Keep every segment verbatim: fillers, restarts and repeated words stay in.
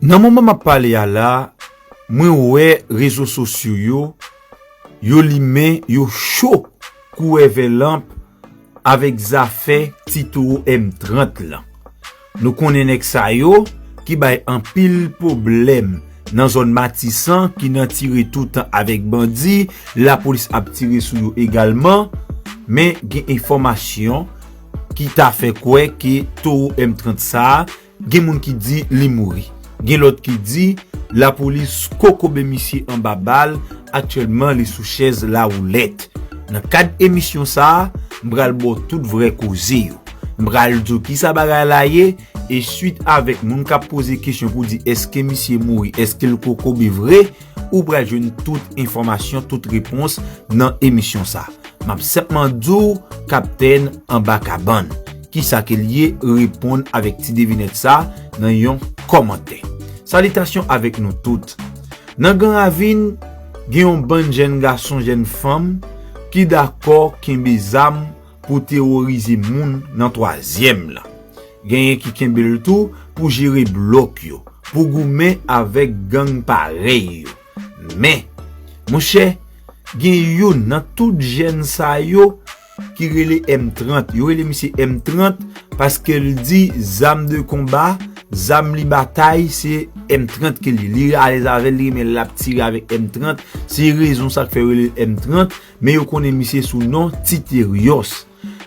Nan moman m ap pale a la, mwen wè rezo sosyo yo, yo limen, yo cho kou èvè lanp avèk zafè ti towo M trant lan. Nou konnen nèg sa yo ki bay anpil pwoblèm nan zòn Matisan, ki nan tire toutan avèk bandi, lapolis ap tire sou yo egalman, men gen enfòmasyon ki ta fè kwè ke towo M trant sa a, gen moun ki di li mouri. Gen lòt ki di lapolis kokobe misye anba bal, aktyèlman li sou chèz lawoulèt. Nan kad emisyon sa a, m pral ba w tout vrè koze yo. M pral di w kisa bagay la ye, e swit avèk moun k ap poze kesyon pou di èske misye mouri, èske l kokobe vre, ou pral jwenn tout enfòmasyon, tout repons nan emisyon sa. M ap senpman di w, kaptèn anba kabann. Kisa ke l ye, reponn avèk ti devinèt sa nan yon kòmantè. Salitasyon avèk nou tout. Nan Gran Ravin, gen yon bann jèn gason, jèn fanm ki dakò kenbe zam pou teworize moun nan twazyèm lan. Genyen ki kenbe l tou pou jere blòk yo, pou goumen avèk gang parèy yo. Men, monchè, gen youn nan tout jèn sa yo ki rele M trant. Yo rele misye M trant paske l di zam de konba, zam li batay, se M trant ke li. Li alèz avè l, li renmen l ap tire avèk M trant. Se rezon sa k fè yo rele l M trant, men yo konnen misye sou non Ti Terios.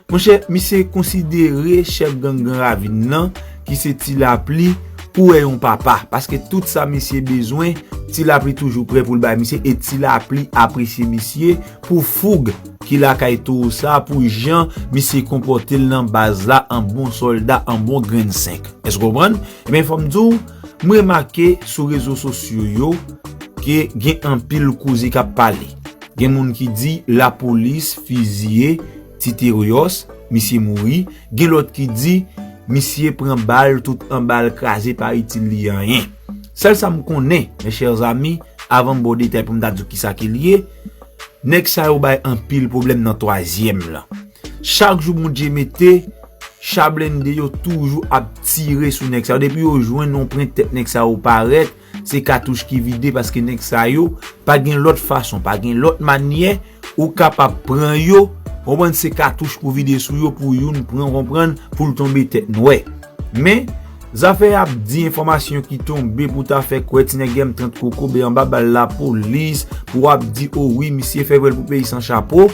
Monchè, misye konsidere chèf gang Gran Ravin nan, ki se Ti Lapli, kou wè yon papa, paske tout sa misye bezwen, Ti Lapli toujou prè pou l bay misye, e Ti Lapli apresye misye pou foug ki lakay towo sa, pou jan misye konpòte l nan baz la, an bon sòlda, an bon grenn senk. Èske w konprann? Ebyen, fò m di w, m remake sou rezo sosyo yo ke gen anpil koze k ap pale. Gen moun ki di lapolis fiziye Ti Terios, misye mouri. Gen lòt ki di misye pran bal, tout anba l kraze, pa itil li anyen. Sèl sa m konnen, mes chers amis, avan m ba w detay pou m ta di w kisa ke l ye, nèg sa yo bay anpil pwoblèm nan twazyèm lan. Chak jou Bondye mete, cha blende yo toujou ap tire sou nèg sa yo. Depi yo jwenn yon pwen tèt nèg sa yo parèt, se katouch ki vide, paske nèg sa yo pa gen lòt fason, pa gen lòt manyè ou kapab pran yo, konprann, se katouch pou vide sou yo, pou youn pran, konprann, pou l tonbe tèt nwè. Men, zafè ap di enfòmasyon ki tonbe pou ta fè kwè ti nèg M trant kokobe anba bal lapolis, pou ap di, o wi, misye fè vòl pou peyi san chapo.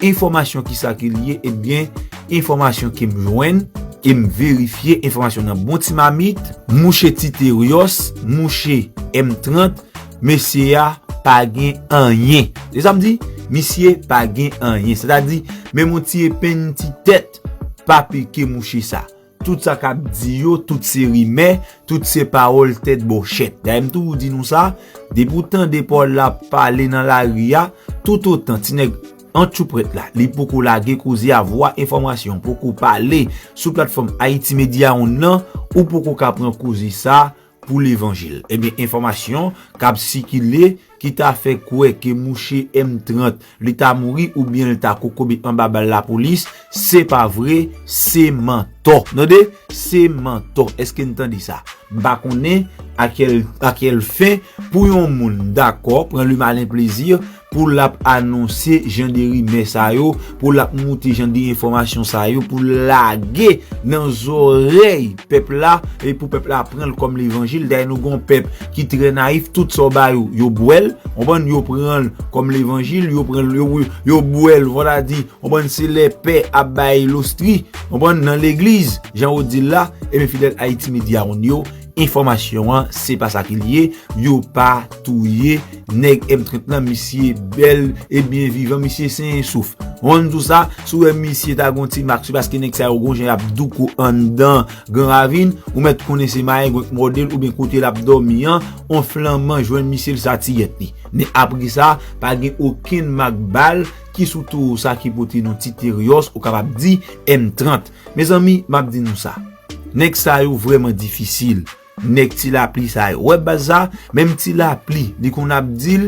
Enfòmasyon kisa ke l ye? Ebyen, enfòmasyon ke m jwenn, ke m verifye, enfòmasyon nan bon ti mamit, mouche Ti Terios, mouche M trant, mesye a pa gen anyen. Se sa m di, misye pa gen anyen. Sètadi, menm yon ti epenn ti tèt pa pike mouche sa. Tout sa k ap di yo, tout se rimè, tout se pawòl tèt bòchèt. Dayè, m toujou di nou sa, depi w tande Pòl la pale nan lari a, toutotan ti nèg antchouprèt la, li poko lage koze a, vwa enfòmasyon poko pale sou platfòm Haiti Media One nan, ou poko ka pran koze sa pou levanjil. Ebyen, enfòmasyon k ap sikile ki ta fè kwè ke mouche M trant, li ta mouri oubyen li ta kokobe anba bal lapolis, se pa vre, se mantò. Tande, se mantò. Èske n tande sa? M pa konnen a kèl, a kèl fen pou yon moun dakò pran le malin plezi pou l ap anonse jan de rimè sa yo, pou l ap moute jan de enfòmasyon sa yo, pou l lage nan zòrèy pèp la, e pou pèp la pran l kòm levanjil. Dayè, nou gon pèp ki trè nayif, tout sa w ba yo, yo bwè l, konprann, yo pran l kòm levanjil, yo pran l, yo, yo bwè l, vwala di, konprann, se lè pè ap bay lostri, konprann, nan legliz, jan yo di l la, ebyen, fidèl Haiti Media One yo, enfòmasyon an, se pa sa ke l ye, yo pa touye nèg M trant lan, misye bèl e byen vivan, misye sen e souf. Konn tou sa, si w wè misye ta gon ti mak, se paske nèg sa yo gon jan y ap douko anndan Gran Ravin, ou mèt konnen se mayengwenk mòde l oubyen kote l ap dòmi an, on flanman jwenn misye l satiyèt li. Men apre sa, pa gen okenn mak bal ki sou towo sa ki pote non Ti Terios, ou kapab di M trant. Mezanmi, m ap di nou sa. Nèg sa yo vrèman difisil. Nèg Ti Lapli sa yo. Wè baz sa, menm Ti Lapli, li konn ap di l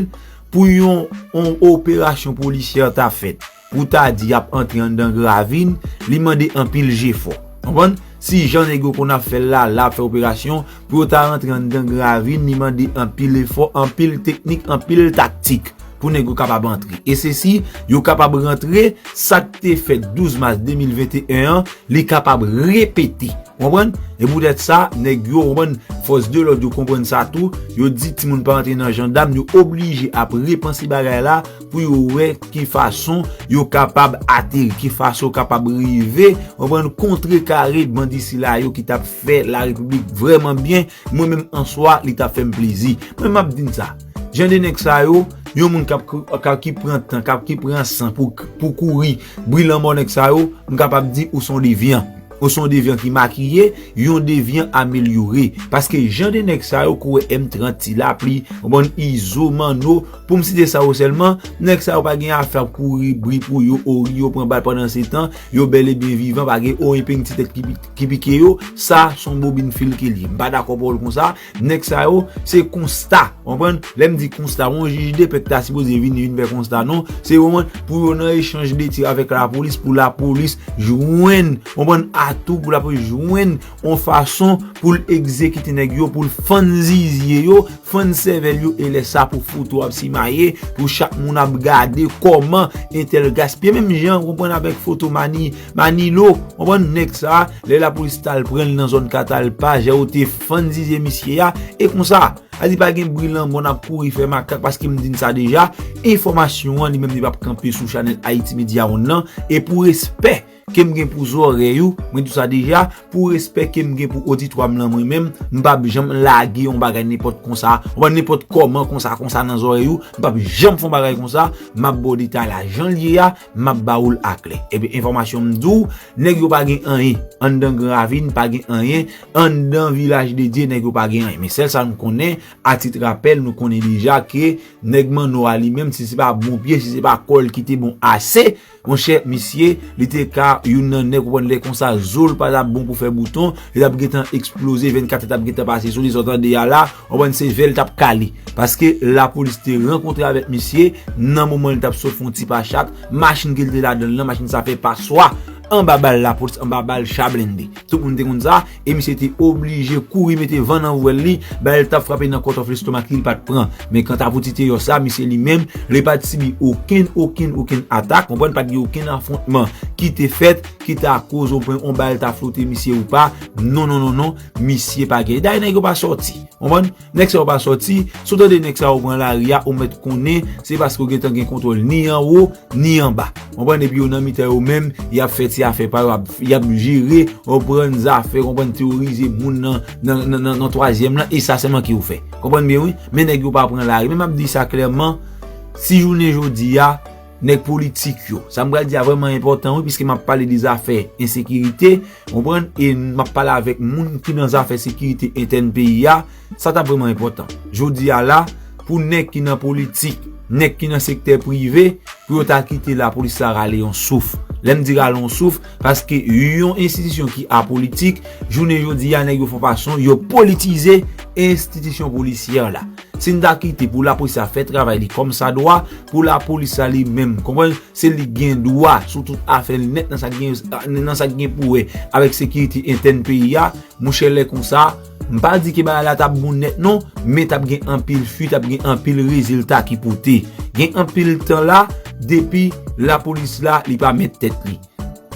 pou yon, yon operasyon polisyè ta fèt. Pou ta di y ap antre anndan Gran Ravin, li mande anpil jefò. Konprann? si jan nèg yo konn ap fè l la, la ap fè operasyon, pou yo ta rantre anndan Gravin, li mande anpil efò, anpil teknik, anpil taktik pou nèg yo kapab antre. E se si yo kapab rantre, sa k te fèt douz mas de mil venteyen an, li kapab repete. Ou konprann? E poutèt sa, nèg yo, ou konprann, fòs de lòd yo konprann sa tou, yo di timoun pa rantre nan jandam, yo oblije ap repanse bagay la pou yo wè ki fason yo kapab ateri, ki fason yo kapab rive, ou konprann, kontrekare bandi sila yo ki t ap fè larepiblik vrèman byen. Mwen menm an swa, li t ap fè m plezi. Mwen m ap di n sa. Jan de nèg sa yo, yon moun k ap k-, k ap ki pran tan, k ap ki pran san pou, pou kouri bri lanmò nèg sa yo, m kapab di ou se yon devyan. Ou se yon devyan ki makiye, yon devyan amelyore. Paske jan de nèg sa yo, kou wè M trant, Ti Lapli, bon, Izo, Manno, pou m site sa yo sèlman, nèg sa yo pa gen afè ap kouri bri pou yo, ori yo pran bal pandan se tan, yo bèl e byen vivan, pa gen oyen peng ti tèt ki, pi- ki pike yo, sa se yon bobin fil ke l ye. M pa dakò pawòl konsa, nèg sa yo, se konsta, konprann? Lè m di konsta, yon jij de pè ta sipoze vini, vin fè konsta, non, se, konprann, pou yo nan echanj de tir avèk lapolis, pou lapolis jwenn, konprann, atou, pou lapolis jwenn yon fason pou l egzekite nèg yo, pou l fann zizye yo, fann sèvèl yo, e lè sa pou foto ap simaye, pou chak moun ap gade kòman entèl gaspiye. Menm jan, konprann, avèk foto Mani, Manilo, konprann, nèg sa, lè lapolis t al pran l nan zòn Katalpa, jan yo te fann zizye misye a, e konsa, a di pa gen bri lanmò n ap kouri fè makak, paske m di n sa deja, enfòmasyon an li menm li p ap kanpe sou chanèl Haiti Media One nan, e pou respè ke m gen pou zòrèy ou, mwen di w sa deja, pou respè ke m gen pou oditwa m lan mwen menm, m p ap janm lage yon bagay nenpòt konsa, ou pa nenpòt kòman konsa, konsa nan zòrèy ou, m p ap janm fè yon bagay konsa, m ap ba w detay la jan l ye a, m ap ba w l aklè. Ebyen, enfòmasyon m di w, nèg yo pa gen anyen, anndan Gravin pa gen anyen, anndan Vilaj de Dye, nèg yo pa gen anyen. Men sèl sa nou konnen, a tit rapèl, nou konnen deja ke nèg Manno a li menm, si se pa bon pye, si se pa kò l ki te bon ase, monchè, misye, li te ka youn nan nèg, ou konprann, lè konsa, zo l pa t ap bon pou fè bouton, li t ap gentan eksploze, vennkat è t ap gentan pase sou li, sa w tande a la, ou konprann, se vè l t ap kale. Paske lapolis te rankontre avèk misye, nan moman li t ap sot fè yon ti pachak, machin ke l te ladan l lan, machin sa fè paswa, anba bal lapolis, anba bal cha blende. Tout moun te konn sa, e misye te oblije kouri mete van nan vwèl li, bal t ap frape nan kòtòf lestomak li, li pa t pran. Men kanta pou ti teyò sa, misye li menm, li pa t sibi okenn, okenn, okenn atak, konprann, pa t gen okenn afwontman ki te fèt, ki ta koz yon pwen, yon bal ta flote misye ou pa. Non, non, non, non, misye pa gen. Dayè nèg yo pa sòti. Konprann? Nèg sa yo pa sòti, si w tande nèg sa yo pran lari a, ou mèt konnen, se paske yo gentan gen kontwòl ni anwo, ni anba. Konprann? Epi yo nan mitan yo menm, y ap fè ti afè pa yo, ap- y ap jere, yo pran zafè, konprann, teworize moun nan, nan, nan, nan, nan twazyèm lan, e sa sèlman ke yo fè. Konprann byen, wi? Men nèg yo pa pran lari. Men m ap di sa klèman, si jounen jodi a, nèg politik yo, sa m pral di a vrèman enpòtan, wi, piske m ap pale de zafè ensekirite, konprann, e m ap pale avèk moun ki nan zafè sekirite entèn peyi a, sa t ap vrèman enpòtan. Jodi a la, pou nèg ki nan politik, nèg ki nan sektè prive, pou yo ta kite lapolis la rale yon souf. Lè m di rale yon souf, paske yon enstitisyon ki apolitik, jounen jodi a, nèg yo fè fason, yo politize enstitisyon polisyè la. Si n ta kite pou lapolis la fè travay li kòm sa dwa, pou lapolis la li menm, konprann, se li gen dwa sou tout afè l nèt nan sa k gen, nan sa k gen pou wè avèk sekirite entèn peyi a, monchè, lè konsa, m pa di ke bagay la t ap bon nèt non, men t ap gen anpil fui, t ap gen anpil rezilta ki pote. Gen anpil tan la, depi lapolis la, li pa mèt tèt li.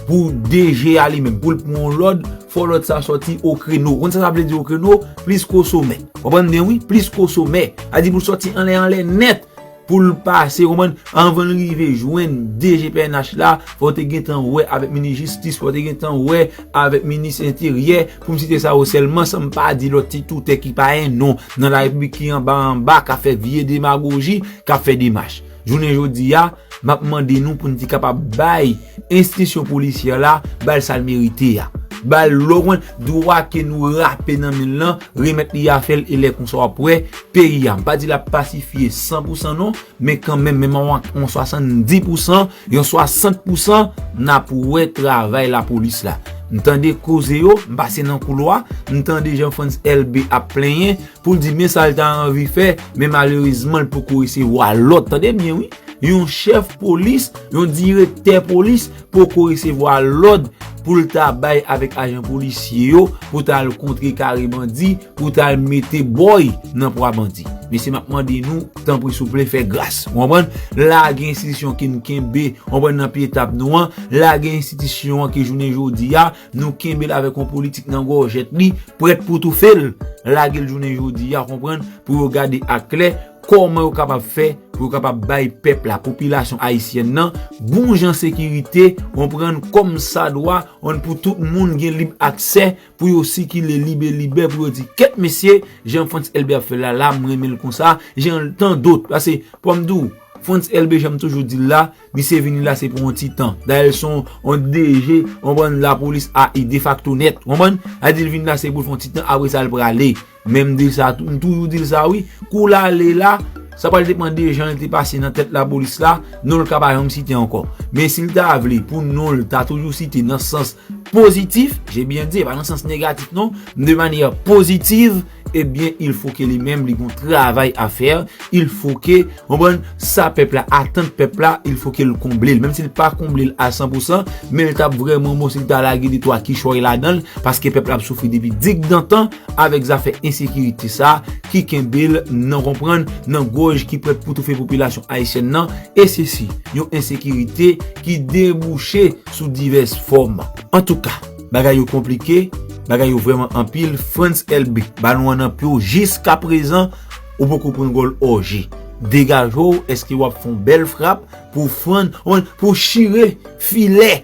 Pou D G a li menm, pou l pran yon lòd, fò lòd sa sòti o kreno. Ou konn sa sa vle di o kreno? Plis ke o somè. Konprann byen, wi? Plis ke o somè. A di pou l sòti anlè, anlè nèt. Pou l pase, konprann? Anvan l rive jwenn D G P N H la, fò w te gentan wè avèk minis jistis, fò w te gentan wè avèk minis enteryè, pou m site sa yo sèlman, san m pa di lòt ti toutè ki pa gen non nan larepiblik ki anba anba, k ap fè vye demagoji, k ap fè demach. Jounen jodi a, m ap mande nou pou n te kapab bay enstitisyon polisyè la, ba l sa l merite a. Ba l, lè w konn, dwa ke nou rape nan men l lan, remèt li afè l, e lè konsa w ap wè peyi a. M pa di l ap pasifye san pou san non, men kanmenm, menm yon, yon swasanndis pou san, yon swasant pou san, n ap wè travay lapolis la. M tande koze yo, m pase nan koulwa, m tande Jean Frantz Elbé ap plenyen, pou l di men sa l ta anvi fè, men malerezman l poko resevwa lòd. Tande byen wi, yon chèf polis, yon direktè polis poko resevwa lòd pou l ta bay avèk ajan polisye yo, pou ta al kontre kare bandi, pou ta al mete bòy nan pwa bandi. Mesye, m ap mande nou, tanpri souple, fè gras. Ou konprann? Lage enstitisyon ki n kenbe, ou konprann, nan pye tab nou an, lage enstitisyon an ki jounen jodi a, nou kenbe l avèk yon politik nan gòjèt li, prèt pou toufe l, lage l jounen jodi a, ou konprann, pou yo gade aklè kòman yo kapab fè pou yo kapab bay pèp la, popilasyon ayisyèn nan, bon jan sekirite, ou konprann, kòm sa dwa, ou konprann, pou tout moun gen lib aksè, pou yo sikile libelibè, pou yo di, kèt mesye, jan Frantz Elbé ap fè l la, la, m renmen l konsa, jan tan dòt, paske, pou m di w, Frantz Elbé, jan m toujou di l la, misye vini la se pou yon ti tan. Dayè, l se yon, yon D G, ou konprann, lapolis A I defakto nèt, ou konprann? A di l vini la se pou l fè yon ti tan, apre sa, l prale. Men m di l sa, tou- m toujou di l sa, wi. Kou l ale la, sa pral depann de jan l te pase nan tèt lapolis la, non l ka pa janm site ankò. Men si l ta vle pou non l ta toujou site nan sans pozitif, je bien di, pa nan sans negatif non, de manyè pozitiv, ebyen, il faut que li menm, li gon travay a fè, il faut que, ou konprann, sa pèp la, atant pèp la, il faut que l konble l. Menm si l pa konble l a san pou san, men l t ap vrèman bon si l ta lage de twa kichòy ladan l, paske pèp la ap soufri depi digdantan avèk zafè ensekirite sa ki kenbe l nan, konprann, nan gòj ki prèt pou toufe popilasyon ayisyèn nan, e sesi, yon ensekirite ki debouche sou divès fòm. Antouka, bagay yo konplike, bagay yo vrèman anpil. Frantz Elbé, balon an nan pye w jiskaprezan, ou poko pran gòl òje. Degaje w, èske w ap fè yon bèl frap pou Fran, pou chire filè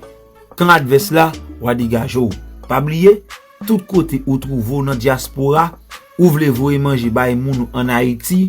kan advès la, w a degaje w. Pa bliye, tout kote ou twouve w nan dyaspora, ou vle voye manje bay moun ou ann Ayiti,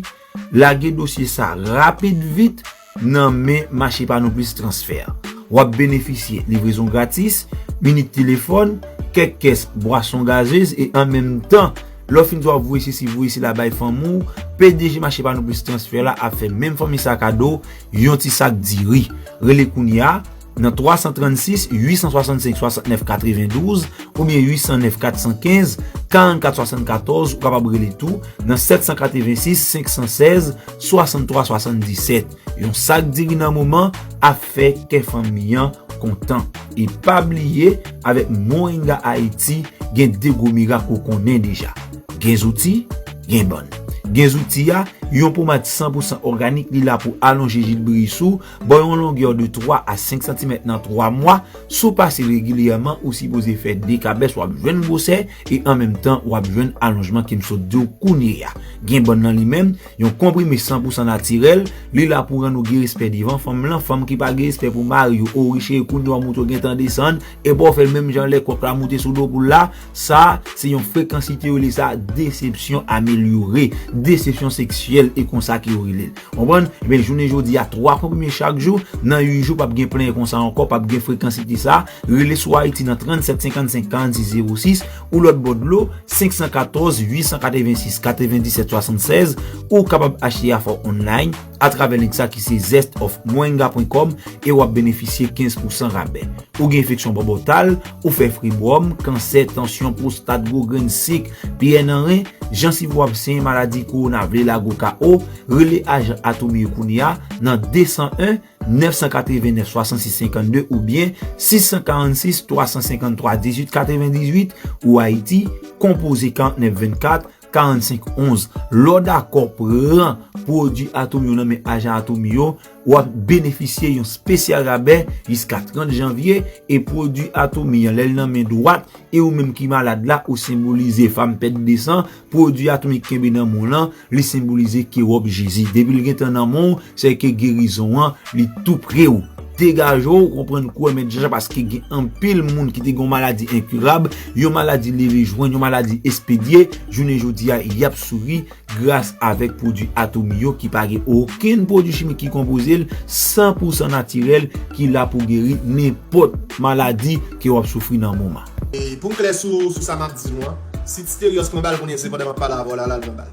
lage dosye sa rapid vit nan men Mache Pa Nou Plis Transfè. W ap benefisye livrezon gratis, minit telefòn, kèk kès bwason gazez e an menm tan, lè w fin di w ap voye sesi, voye sela bay fanmi w, P D G Mache Pa Nou Plis Transfè la ap fè menm fanmi sa kado yon ti sak diri. Rele kounye a nan twa san trannsis, uit san swasannsenk, swasantnèf katrevendouz oubyen uit san nèf, kat san kenz, karannkat swasannkatòz. Ou kapab rele tou nan sèt san katrevensis, senk san sèz, swasanntwa, swasanndisèt. Yon sak diri nan moman ap fè kè fanmi an kontan. E pa bliye, avèk Moringa Ayiti, gen de gwo mirak ou konnen deja. Gen zouti, gen bann. Gen zouti a, yon pomad san pou san òganik, li la pou alonje jilbris ou, ba w yon longè de twa a senk santimèt nan twa mwa. Si w pase regilyèman, ou sipoze fè de kabès, w ap jwenn gwosè, e an menm tan, w ap jwenn alonjman ke m sot di w kounye a. Gen bann nan li menm, yon konprime san pou san natirèl, li la pou rann ou gen respè devan fanm lan, fanm ki pa gen respè pou mari yo, o wi cheri, kounye a w montre w gentan desann, e pa w fè l menm jan lè kòk la monte sou do poul la, sa, se yon frekansite yo rele sa, desepsyon amelyore, desepsyon seksyèl, e konsa ke yo rele l. Konprann? Ebyen, jounen jodi a, twa konprime chak jou, nan uit jou, p ap gen plenyen konsa ankò, p ap gen frekansite sa, rele sou Ayiti nan trannsèt senkannsenk karannsis zewo sis, ou lòt bò dlo, senk san katòz, uit san katrevensis, katrevendisèt swasannsèz, ou kapab achte afè w online atravè link sa ki se zest of moringa pwen kòm e w ap benefisye kenz pou san rabè. Ou gen enfeksyon bòbòtal, ou fè fribwòm, kansè, tansyon, pwostat, gwo grenn, sik, pyè nan ren, jansiv ou ap senyen, maladi kowona vle lage w K O, rele ajan Atomy yo kounye a nan de san en, nèf san katrevennèf, swasannsis senkannde oubyen sis san karannsis, twa san senkanntwa, dizuit katrevendizuit, ou Ayiti, konpoze karantnèf vennkat, karannsenk onz. Lè w dakò pran pwodui Atomy yo nan men ajan Atomy yo, w ap benefisye yon espesyal rabè jiska trant janvye, e pwodui Atomy an, lè l nan men dwat, e ou menm ki malad la, ou senbolize fanm pèt de san, pwodui Atomy kenbe nan men w lan, li senbolize kewòb Jezi. Depi l gentan nan men w, se ke gerizon an, li tou pre w. Degaje w, konprann kouwè mèt Jaja, paske gen anpil moun ki te gen yon maladi enkirab, yon maladi leve jwenn, yon maladi espedye, jounen jodi a, y ap souri gras avèk pwodui Atomy yo ki pa gen okenn pwodui chimik ki konpoze l, san pou san natirèl ki la pou geri nenpòt maladi ke w ap soufri nan moman. E pou m klè sou, sou sa m ap di nou an, si Ti Terios pran bal, konnen se pandan m ap pale avè w la, l al pran bal.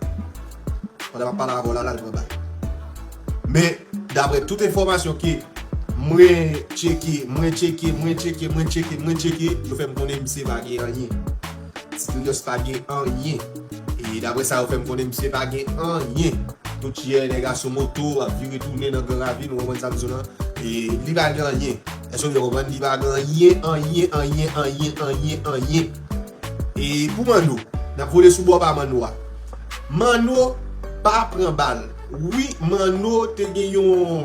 Pandan m ap pale avè w la, l al pran bal. Men, daprè tout enfòmasyon ke mwen tcheke, mwen tcheke, mwen tcheke, mwen tcheke, mwen tcheke, yo fè m konnen misye pa gen anyen. Ti Terios pa gen anyen. E daprè sa yo fè m konnen, misye pa gen anyen. Tout yè, nèg a sou moto, ap vire tounen nan Gran Ravin, ou konprann sa m di w lan. E li pa gen anyen. Èske w byen konprann? Li pa gen anyen, anyen, anyen, anyen, anyen, anyen. E pou Manno, n ap vole sou bò pa Manno a. Manno pa pran bal. Wi, Manno te gen yon,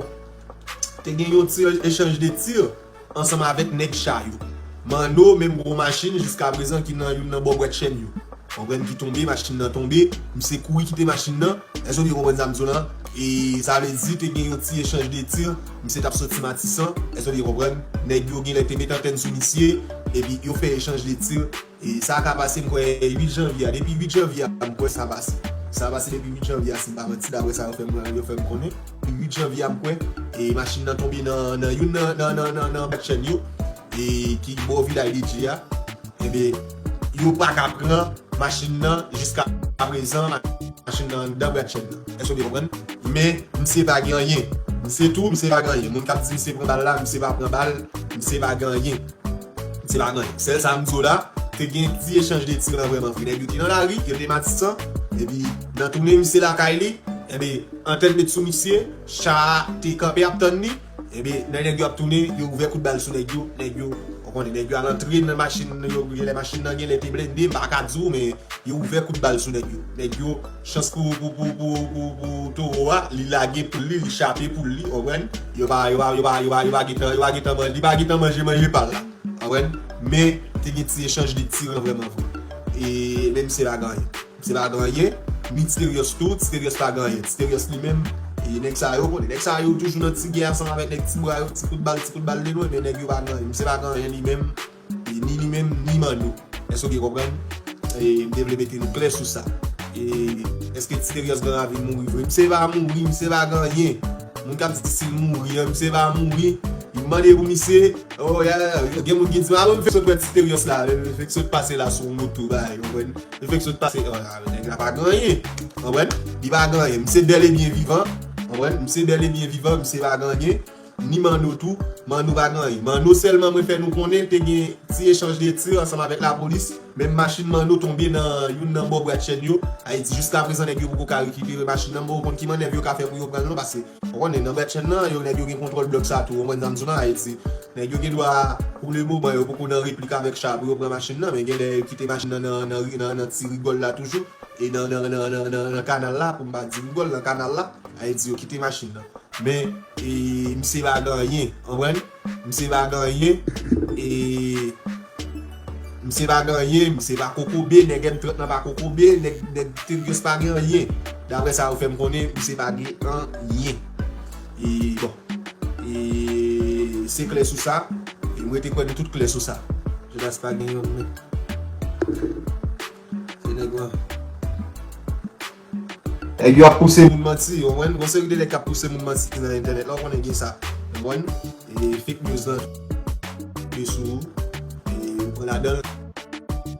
te gen yon ti echanj de tir ansanm avèk nèg cha yo. Manno menm gwo machin jiska prezan ki nan youn nan bò bwèt chèn yo. Konprann ki tonbe, machin nan tonbe, misye kouri kite machin nan. Èske w byen konprann sa m di w lan? E sa vle di te gen yon ti echanj de tir, misye t ap soti Matisan, èske w byen konprann? Nèg yo genlè te met antèn sou misye, epi yo fè echanj de tir. E sa ka pase, m kwè, uit janvye a. Depi uit janvye a, m kwè sa pase. Sa pase depi uit janvye a, si m pa manti, daprè sa yo fè m, yo fè m konnen. Depi uit janvye a, m kwè, e machin nan tonbe nan, nan youn nan, nan, nan, nan, nan bwèt chèn yo, e ki bò vilaj de Dye a. Ebyen, yo pa ka pran machin nan jiska prezan, machin nan anndan bwèt chèn nan. Èske w byen konprann? Men, misye pa gen anyen. Misye tou, misye pa gen anyen. Moun k ap di misye pran bal la, misye pa pran bal, misye pa gen anyen. Misye pa gen anyen. Sèl sa m di w la, te gen ti echanj de tir lan vrèman vre. Nèg yo te nan lari, yo te Matisan, epi nan tounen misye lakay li, ebyen, antèn met sou misye, cha a te kanpe ap tann li, ebyen, lè nèg yo ap tounen, yo ouvè kout bal sou nèg yo, nèg yo, ou konnen, nèg yo al antre nan machin yo, genlè machin nan genlè te blende, m pa ka di w, men yo ouvè kout bal sou nèg yo. Nèg yo, chans pou, pou, pou, pou, pou, pou towo a, li lage poul li, li chape poul li, ou konprann? Yo pa, yo pa, yo pa, yo pa, yo pa gentan, yo pa gentan man-, li pa gentan manje, manje pa l la. Ou konprann? Men, te gen ti echanj de tir lan vrèman vre. E, men misye pa gen anyen. Misye pa gen anyen. Ni Terios tou, Terios pa gen anyen. Terios li menm, e nèg sa yo, konnen, nèg sa yo toujou nan ti gè ansanm avèk nèg Tibwa yo, ti kout bal, ti kout bal de lwen, men nèg yo pa gen anyen. Misye pa gen anyen li menm, e ni li menm, ni Manno. Èske w byen konprann? E m te vle mete nou klè sou sa. E èske Ti Terios Gran Ravin mouri vre? Misye pa mouri, misye pa gen anyen. Moun k ap di si l mouri an, misye pa mouri. Yo mande pou misye, oh, ya, ya, ya, gen moun ki di, "Ah, bon, m fèk sot wè Ti Terios la, m fèk sot pase la sou yon moto, bagay, w konprann? M fèk sot pase, oh, ah, nèg la pa gen anyen, w konprann? Li pa gen anyen. Misye bèl e byen vivan, w konprann? Misye bèl e byen vivan, misye pa gen anyen." Ni Manno tou, Manno pa gen anyen. Manno sèlman mwen fè nou konnen te gen ti echanj de tir ansanm avèk lapolis. Menm machin Manno tonbe nan youn nan bò bwèt chèn yo. Ayiti, jiska prezan nèg yo poko ka rekipere machin nan. M poko konn ki mannèv yo ka fè pou yo pran l non, paske w konnen nan bwèt chèn nan, yo nèg yo gen kontwòl blòk sa tou. Ou konprann sa m di w lan, Ayiti. Nèg yo gen dwa, pou le moman, yo poko nan replik avèk cha pou yo pran machin nan, men genlè yo kite machin nan nan, nan, nan, nan ti rigòl la toujou. E nan, nan, nan, nan, nan, nan kanal la, pou m pa di rigòl, nan kanal la, Ayiti, yo kite machin nan. Men, e, misye pa gen anyen, w konprann? Misye pa gen anyen, e, misye pa gen anyen, misye pa kokobe, nèg M trant nan pa kokobe, nèg, nèg Terios pa gen anyen. Daprè sa yo fè m konnen, misye pa gen anyen. E, bon, e, se klè sou sa, e m rete kwè nou tout klè sou sa. Jonas pa gen yon, men. Se nèg lan. Nèg yo ap pouse moun manti, w konprann? Gon seri de nèg k ap pouse moun manti nan entènèt la, w konnen gen sa. W konprann? E fake news lan tonbe sou ou, e ou pran ladan l.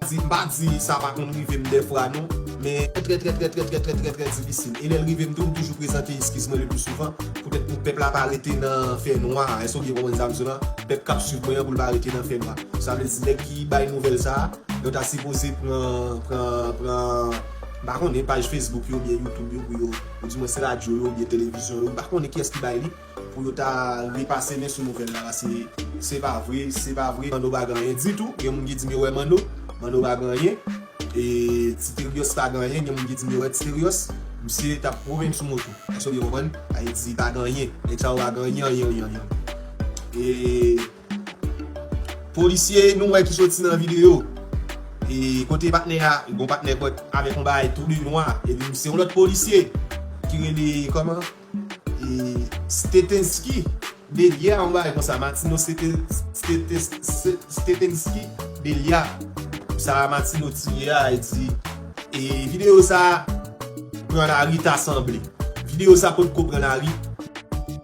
Di, m pa di sa pa konn rive m dèfwa non, men trè, trè, trè difisil. E lè l rive m tou, m toujou prezante eskiz mwen le pli souvan, poutèt pou pèp la pa rete nan fènwa. Èske w byen konprann sa m di w lan? Pèp k ap swiv mwen an pou l pa rete nan fènwa. Sa vle di nèg ki bay nouvèl sa a, yo ta sipoze pran, pran, pran, m pa konnen, paj Facebook yo oubyen YouTube yo pou yo, oudimwens radyo yo oubyen televizyon yo, m pa konnen kiyès ki bay li, pou yo ta repase men sou nouvèl la, paske se pa vre, se pa vre, Manno pa gen anyen ditou. Gen moun ki di m yo wè Manno, Manno pa gen anyen. E Ti Terios pa gen anyen, gen moun ki di m yo wè Ti Terios, misye t ap pwomennen sou moto. Èske w byen konprann? Ayiti pa gen anyen. Nèg sa yo pa gen anyen, anyen, anyen, anyen. E polisye nou wè ki soti nan videyo. E kote patnè a, gon patnè pòt avèk yon bagay tou de nwa. Epi se yon lòt polisye ki rele, kòman? E Stetenski Delia, yon bagay konsa. Martino Steten-, Steten-, Ste-, Stetenski Delia. Sa Martino tiye a, e di, e videyo sa pran lari ta sanble. Videyo sa potko pran lari.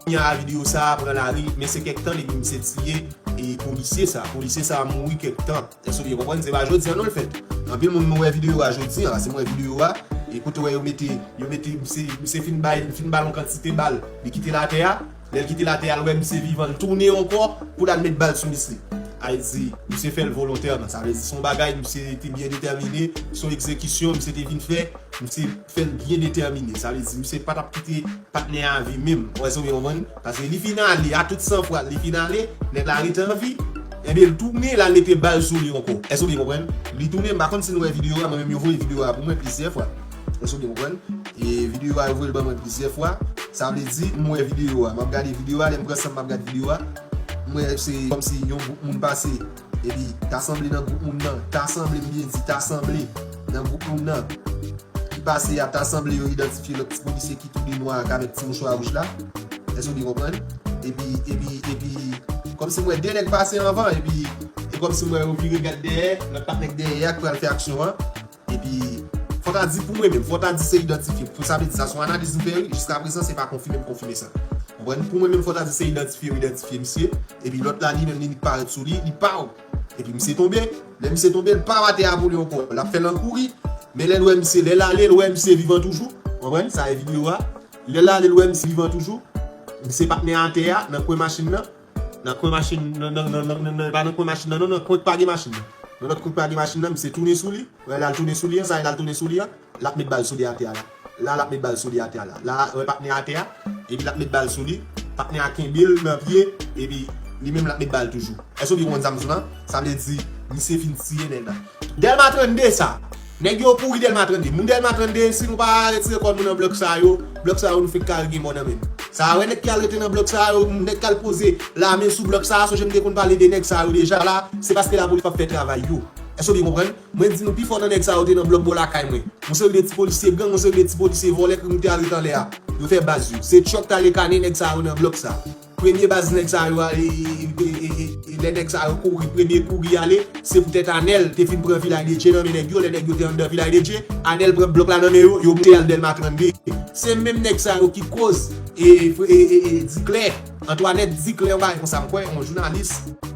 Kounye a videyo sa pran lari, men se kèk tan depi misye tiye e polisye sa. Polisye sa mouri kèk tan. Èske w byen konprann? Se pa jodi a non l fèt. Anpil moun nou wè videyo a jodi a, paske m wè videyo a, e kote w wè yo mete, yo mete, misye, misye fin bay, fin ba l yon kantite bal. Li kite latè a, lè l kite latè a, l wè misye vivan, l tounen ankò pou l al met bal sou misye. Ayiti, misye fè l volontèman. Sa vle di, se yon bagay, misye te byen detèmine, se yon egzekisyon, misye te vin fè, misye fè l byen detèmine. Sa vle di, misye pa t ap kite patnè a viv menm. Ou wè sa w byen konprann? Paske li fin ale, a tout san fwa, li fin ale, nèg la rete an vi, ebyen, l tounen, l al mete bal sou li ankò. Èske w byen konprann? Li tounen, m pa konn si nou wè videyo a, mwen menm, yo voye videyo a pou mwen plizyè fwa. Èske w byen konprann? E videyo a, yo voye l ban mwen plizyè fwa. Sa vle di, m wè videyo a, m ap gade videyo a, lè m pran san m, m ap gade videyo a, m wè se kòmsi yon gwoup moun pase. Epi, ta sanble nan gwoup moun nan, ta sanble, m byen di, ta sanble nan gwoup moun nan ki pase a, ta sanble yo idantifye lòt ti polisye ki tou de nwa ak avèk ti mouchwa wouj la. Èske w byen konprann? Epi, epi, epi, kòmsi m wè de nèg pase anvan, epi, e kòmsi m wè yo vire gad dèyè, lòt patnè k dèyè a k pral fè aksyon an. Epi, fò ta di pou mwen menm, fò ta di se idantifye. Pou sa vle di sa, se yon analiz m fè, wi. Jiska prezan, se pa konfime m konfime sa. Konprann? Pou mwen menm, fò ta di se idantifye, yo idantifye misye. Epi lòt la, li menm, li parèt sou li, li pow. Epi misye tonbe. Lè misye tonbe, l pow atè a pou li ankò. L ap fè l an kouri. Men lè l wè misye, lè l ale, l wè misye vivan toujou. Konprann? Sa e videyo a. Lè l ale, l wè misye vivan toujou. Misye patnè atè a, nan kwen machin nan. Nan kwen machin, nan, nan, nan, nan, nan, nan, pa nan kwen machin nan, non, nan kwen k pa gen machin nan. Nan lòt kwen k pa gen machin nan, misye tounen sou li. Wè, l al tounen sou li an, sa e l al tounen sou li an, l ap met bal sou li atè a la. La, l ap met bal sou li atè a la. La, wè, patnè atè a, epi l ap met bal sou li. Patnè a kenbe l nan pye, epi li menm l ap met bal toujou. Èske w byen konprann sa m di w lan? Sa vle di, misye fin tiye nèg la. Dèlma trannde sa. Nèg yo pouri Dèlma trannde. Moun Dèlma trannde, si nou pa retire kò nou nan blòk sa yo, blòk sa yo nou fenk kal gen mò nan men nou. Sa a, wè nèg ki al rete nan blòk sa yo, nèg k al poze lamen sou blòk sa a, sonje m te konn pale de nèg sa yo deja la, se paske lapolis p ap fè travay yo. Èske w byen konprann? Mwen di nou pifò nan nèg sa yo te nan blòk bò lakay mwen. Yon seri de ti polisye gang, yon seri de ti polisye vòlè ki te al rete anlè a. Yo fè baz yo. Se Chuck t ale kane nèg sa yo nan blòk sa. Premye baz nèg sa yo a, e, e, e, e, e, lè nèg sa yo kouri, premye kouri ale, se poutèt Anèl te fin pran Vilaj de Dye nan men nèg yo, lè nèg yo te anndan Vilaj de Dye, Anèl pran blòk la nan men yo, yo moute al Dèlma trannde. Se menm nèg sa yo ki koz, e, e, e, e, Diklè, Antwanèt Diklè, yon bagay konsa, m kwè, yon jounalis,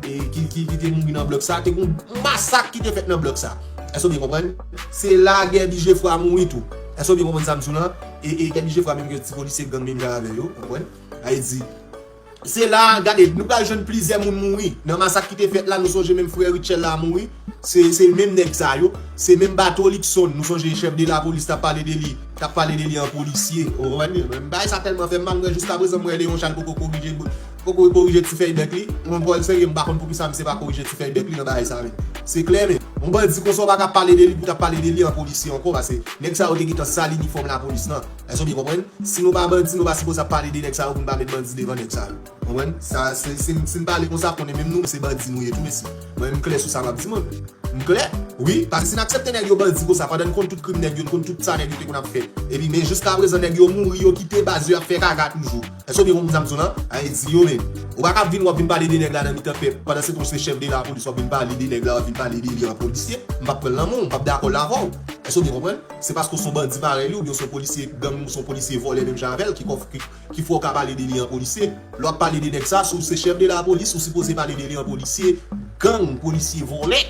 e, ki, ki, ki te mouri nan blòk sa, te gen yon masak ki te fèt nan blòk sa. Èske w byen konprann? Se la Gèbi Jefra mouri tou. Èske w byen konprann sa m di w lan? E, e Gèbi Jefra menm gen ti polisye gang menm jan avè yo, konprann? Sa vle di, se la, gade, nou pral jwenn plizyè moun mouri. Nan masak ki te fèt la, nou sonje menm frè Rutshelle la mouri. Se, se menm nèg sa yo. Se menm Bato Luckson, nou sonje chèf de lapolis t ap pale de li, t ap pale de li an polisye. Ou konprann? Men bagay sa tèlman fè m mal, mwen jiska prezan, mwen Leon Charles poko korije, poko korije ti fèy bèk li. Mwen pran l serye, m pa konn poukisa misye pa korije ti fèy bèk li nan bagay sa menm. Se klè, men yon bandi konsa, w pa ka pale de li pou w t ap pale de li an polisye ankò, paske nèg sa yo te gentan sal inifòm lapolis lan. Èske w byen konprann? Si nou pa bandi, nou pa sipoze ap pale de nèg sa yo pou n pa met bandi devan nèg sa yo. Konprann? Sa, se, si, si n pale konsa, konnen menm nou, se bandi nou ye tou, mesye. Mwen, m klè sou sa m ap di, mwen. M klè? Wi, paske si n aksepte nèg yo bandi konsa, pandan n konn tout krim nèg yo, n konn tout sa nèg yo te konn ap fè. Epi, men jiska prezan, nèg yo mouri, yo kite baz yo ap fè kaka toujou. Èske w byen konprann sa m di w lan? Sa vle di yo menm. Ou pa ka vin, w ap vin pale de nèg la nan mitan pèp. Pandan se tan, se chèf de lapolis, w ap vin pale de nèg la, w ap vin pale de li an polisye. M p ap pran l nan men w, m p ap dakò l avè w. Èske w byen konprann? Se paske w se yon bandi parèy li, oubyen w se yon polisye gang, w se yon polisye vòlè menm jan avè l, ki kòf, ki, ki fè w ka pale de li an polisye. Lè w ap pale de nèg sa, si w se chèf de lapolis, ou sipoze pale de li an polisye, gang, polisye, vòlè.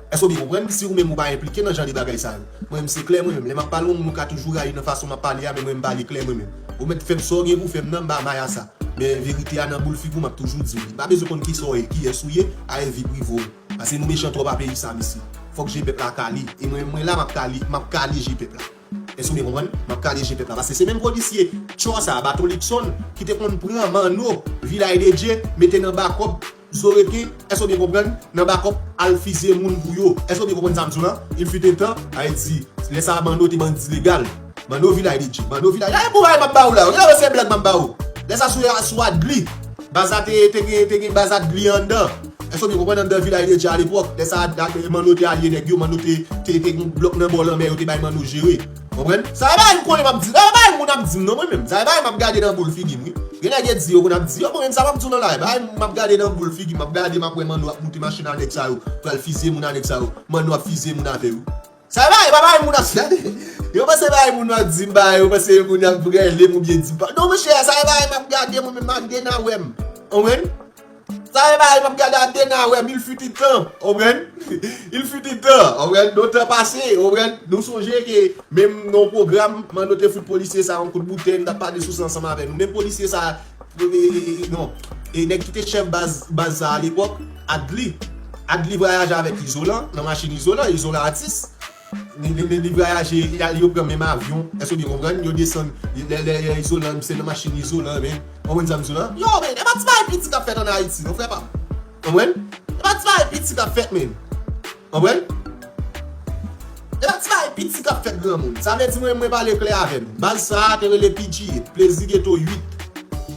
Èske w byen konprann? Si ou menm ou pa enplike nan jan de bagay sa yo. Mwen menm se klè mwen menm. Lè m ap pale, ou menm ou ka toujou rayi nan fason m ap pale a, men mwen m pale klè mwen menm. Ou mèt fè m sa w gen pou fè m nan, m pa may a sa. Men verite a nan boul figi w, m ap toujou di w li. M pa bezwen konn kisa w ye, kiyès ou ye, a e vi prive w. Paske nou mechan twòp a peyi sa, mesye. Fòk je pèp la kale. E mwen, mwen la, m ap kale, m ap kale je pèp la. Èske w byen konprann? M ap kale je pèp la. Paske se menm polisye tchò sa, Bato Luckson, ki te konn pran Manno, Vilaj de Dye, mete nan bakòp, Zoreken, èske w byen konprann? Nan bakòp, al fizye moun pou yo. Èske w byen konprann sa m di w lan? Il fut un temps, Ayiti, lè sa a Manno te bandi legal. Manno Vilaj de Dye. Manno Vilaj, gade pou bagay m ap ba w la. Gade se blag m ap ba w. Lè sa sou, sou Adli. Baz la te, te gen, te gen baz Adli anndan. Èske w byen konprann anndan Vilaj de Dye alepòk? Lè sa a, Manno te alye nèg yo, Manno te, te, te gen blòk nan bò lanmè, yo te bay Manno jere. Konprann? Sa e bagay m konnen m ap di. Sa e bagay moun ap di m non mwen menm. Sa e bagay m ap gade nan boul figi m wi. Gen nèg yo di yo konn ap di yo, bon, menm sa m ap di w nan la, e bagay m ap gade nan boul figi m, m ap gade, m ap wè Manno ap moute machin a nèg sa yo, pral fizye moun a nèg sa yo. Manno ap fizye moun avè yo. Sa e bagay, pa bagay moun ap gade. Yo panse bagay moun ap di m, bagay, yo panse moun ap rele m oubyen di m pa. Non, monchè, sa e bagay m ap gade, mwen menm m ap gade nan wè m. Konprann? Sa e bagay m ap gade a de nan wè m, il fut un temps, konprann? Il fut un temps, konprann? Dotan pase, konprann? Nou sonje ke menm nan yon pwogram, Manno te fout polisye sa yon kout boutèy, m t ap pale sou sa ansanm avè nou. Menm polisye sa, e, e, e, e, non, e nèg ki te chèf baz, baz sa alepòk, Adli, Ad li vwayaje avèk Izolan, nan machin Izolan, Izolan atis. Li, li, li, li vwayaje, y al, yo pran menm avyon. Èske w byen konprann? Yo desann, li, lè, lè, lè Izolan, se nan machin Izolan, men. Konprann sa m di w la? Yo, men, e pa ti bagay piti k ap fèt ann Ayiti, non, frè pa m. Konprann? E pa ti bagay piti k ap fèt, men. Konprann? E pa ti bagay piti k ap fèt, granmoun. Sa vle di mwen, mwen pale klè avè nou. Baz sa a te rele P G eight, Plezi Geto uit.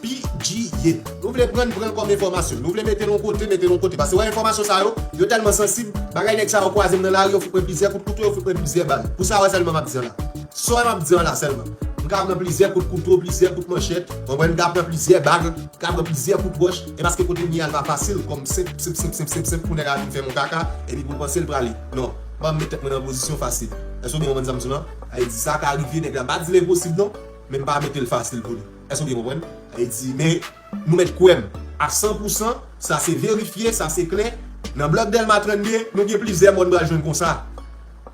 P G eight. Nou vle pran, pran l kòm enfòmasyon. Nou vle mete l yon kote, mete l yon kote. Paske wè enfòmasyon sa yo, yo tèlman sansib, bagay nèg sa yo kwaze m nan lari, yo fout mwen plizyè kout kouto, yo fout mwen plizyè bal. Pou sa wè sèlman m ap di an la. Sa wè m ap di an la sèlman. M ka pran plizyè kout kouto, plizyè kout manchèt, konprann, m ka pran plizyè bag, m ka pran plizyè kout wòch, e paske kote m ye a l pa fasil, kòm senp, senp, senp, senp, senp, senp, pou nèg la vin fè m yon kaka, epi pou l panse l prale. Non, m pa met tèt mwen nan pozisyon fasil. Èske w byen konprann sa m di w lan? Sa vle di sa ka rive, nèg la, m pa di l enposib non, men m pa mete l fasil pou li. Èske w byen konprann? Sa vle di, men nou mèt kwè m a san pou san, sa se verifye, sa se klè. Nan blòk Dèlma trannde, nou gen plizyè mò n pral jwenn konsa.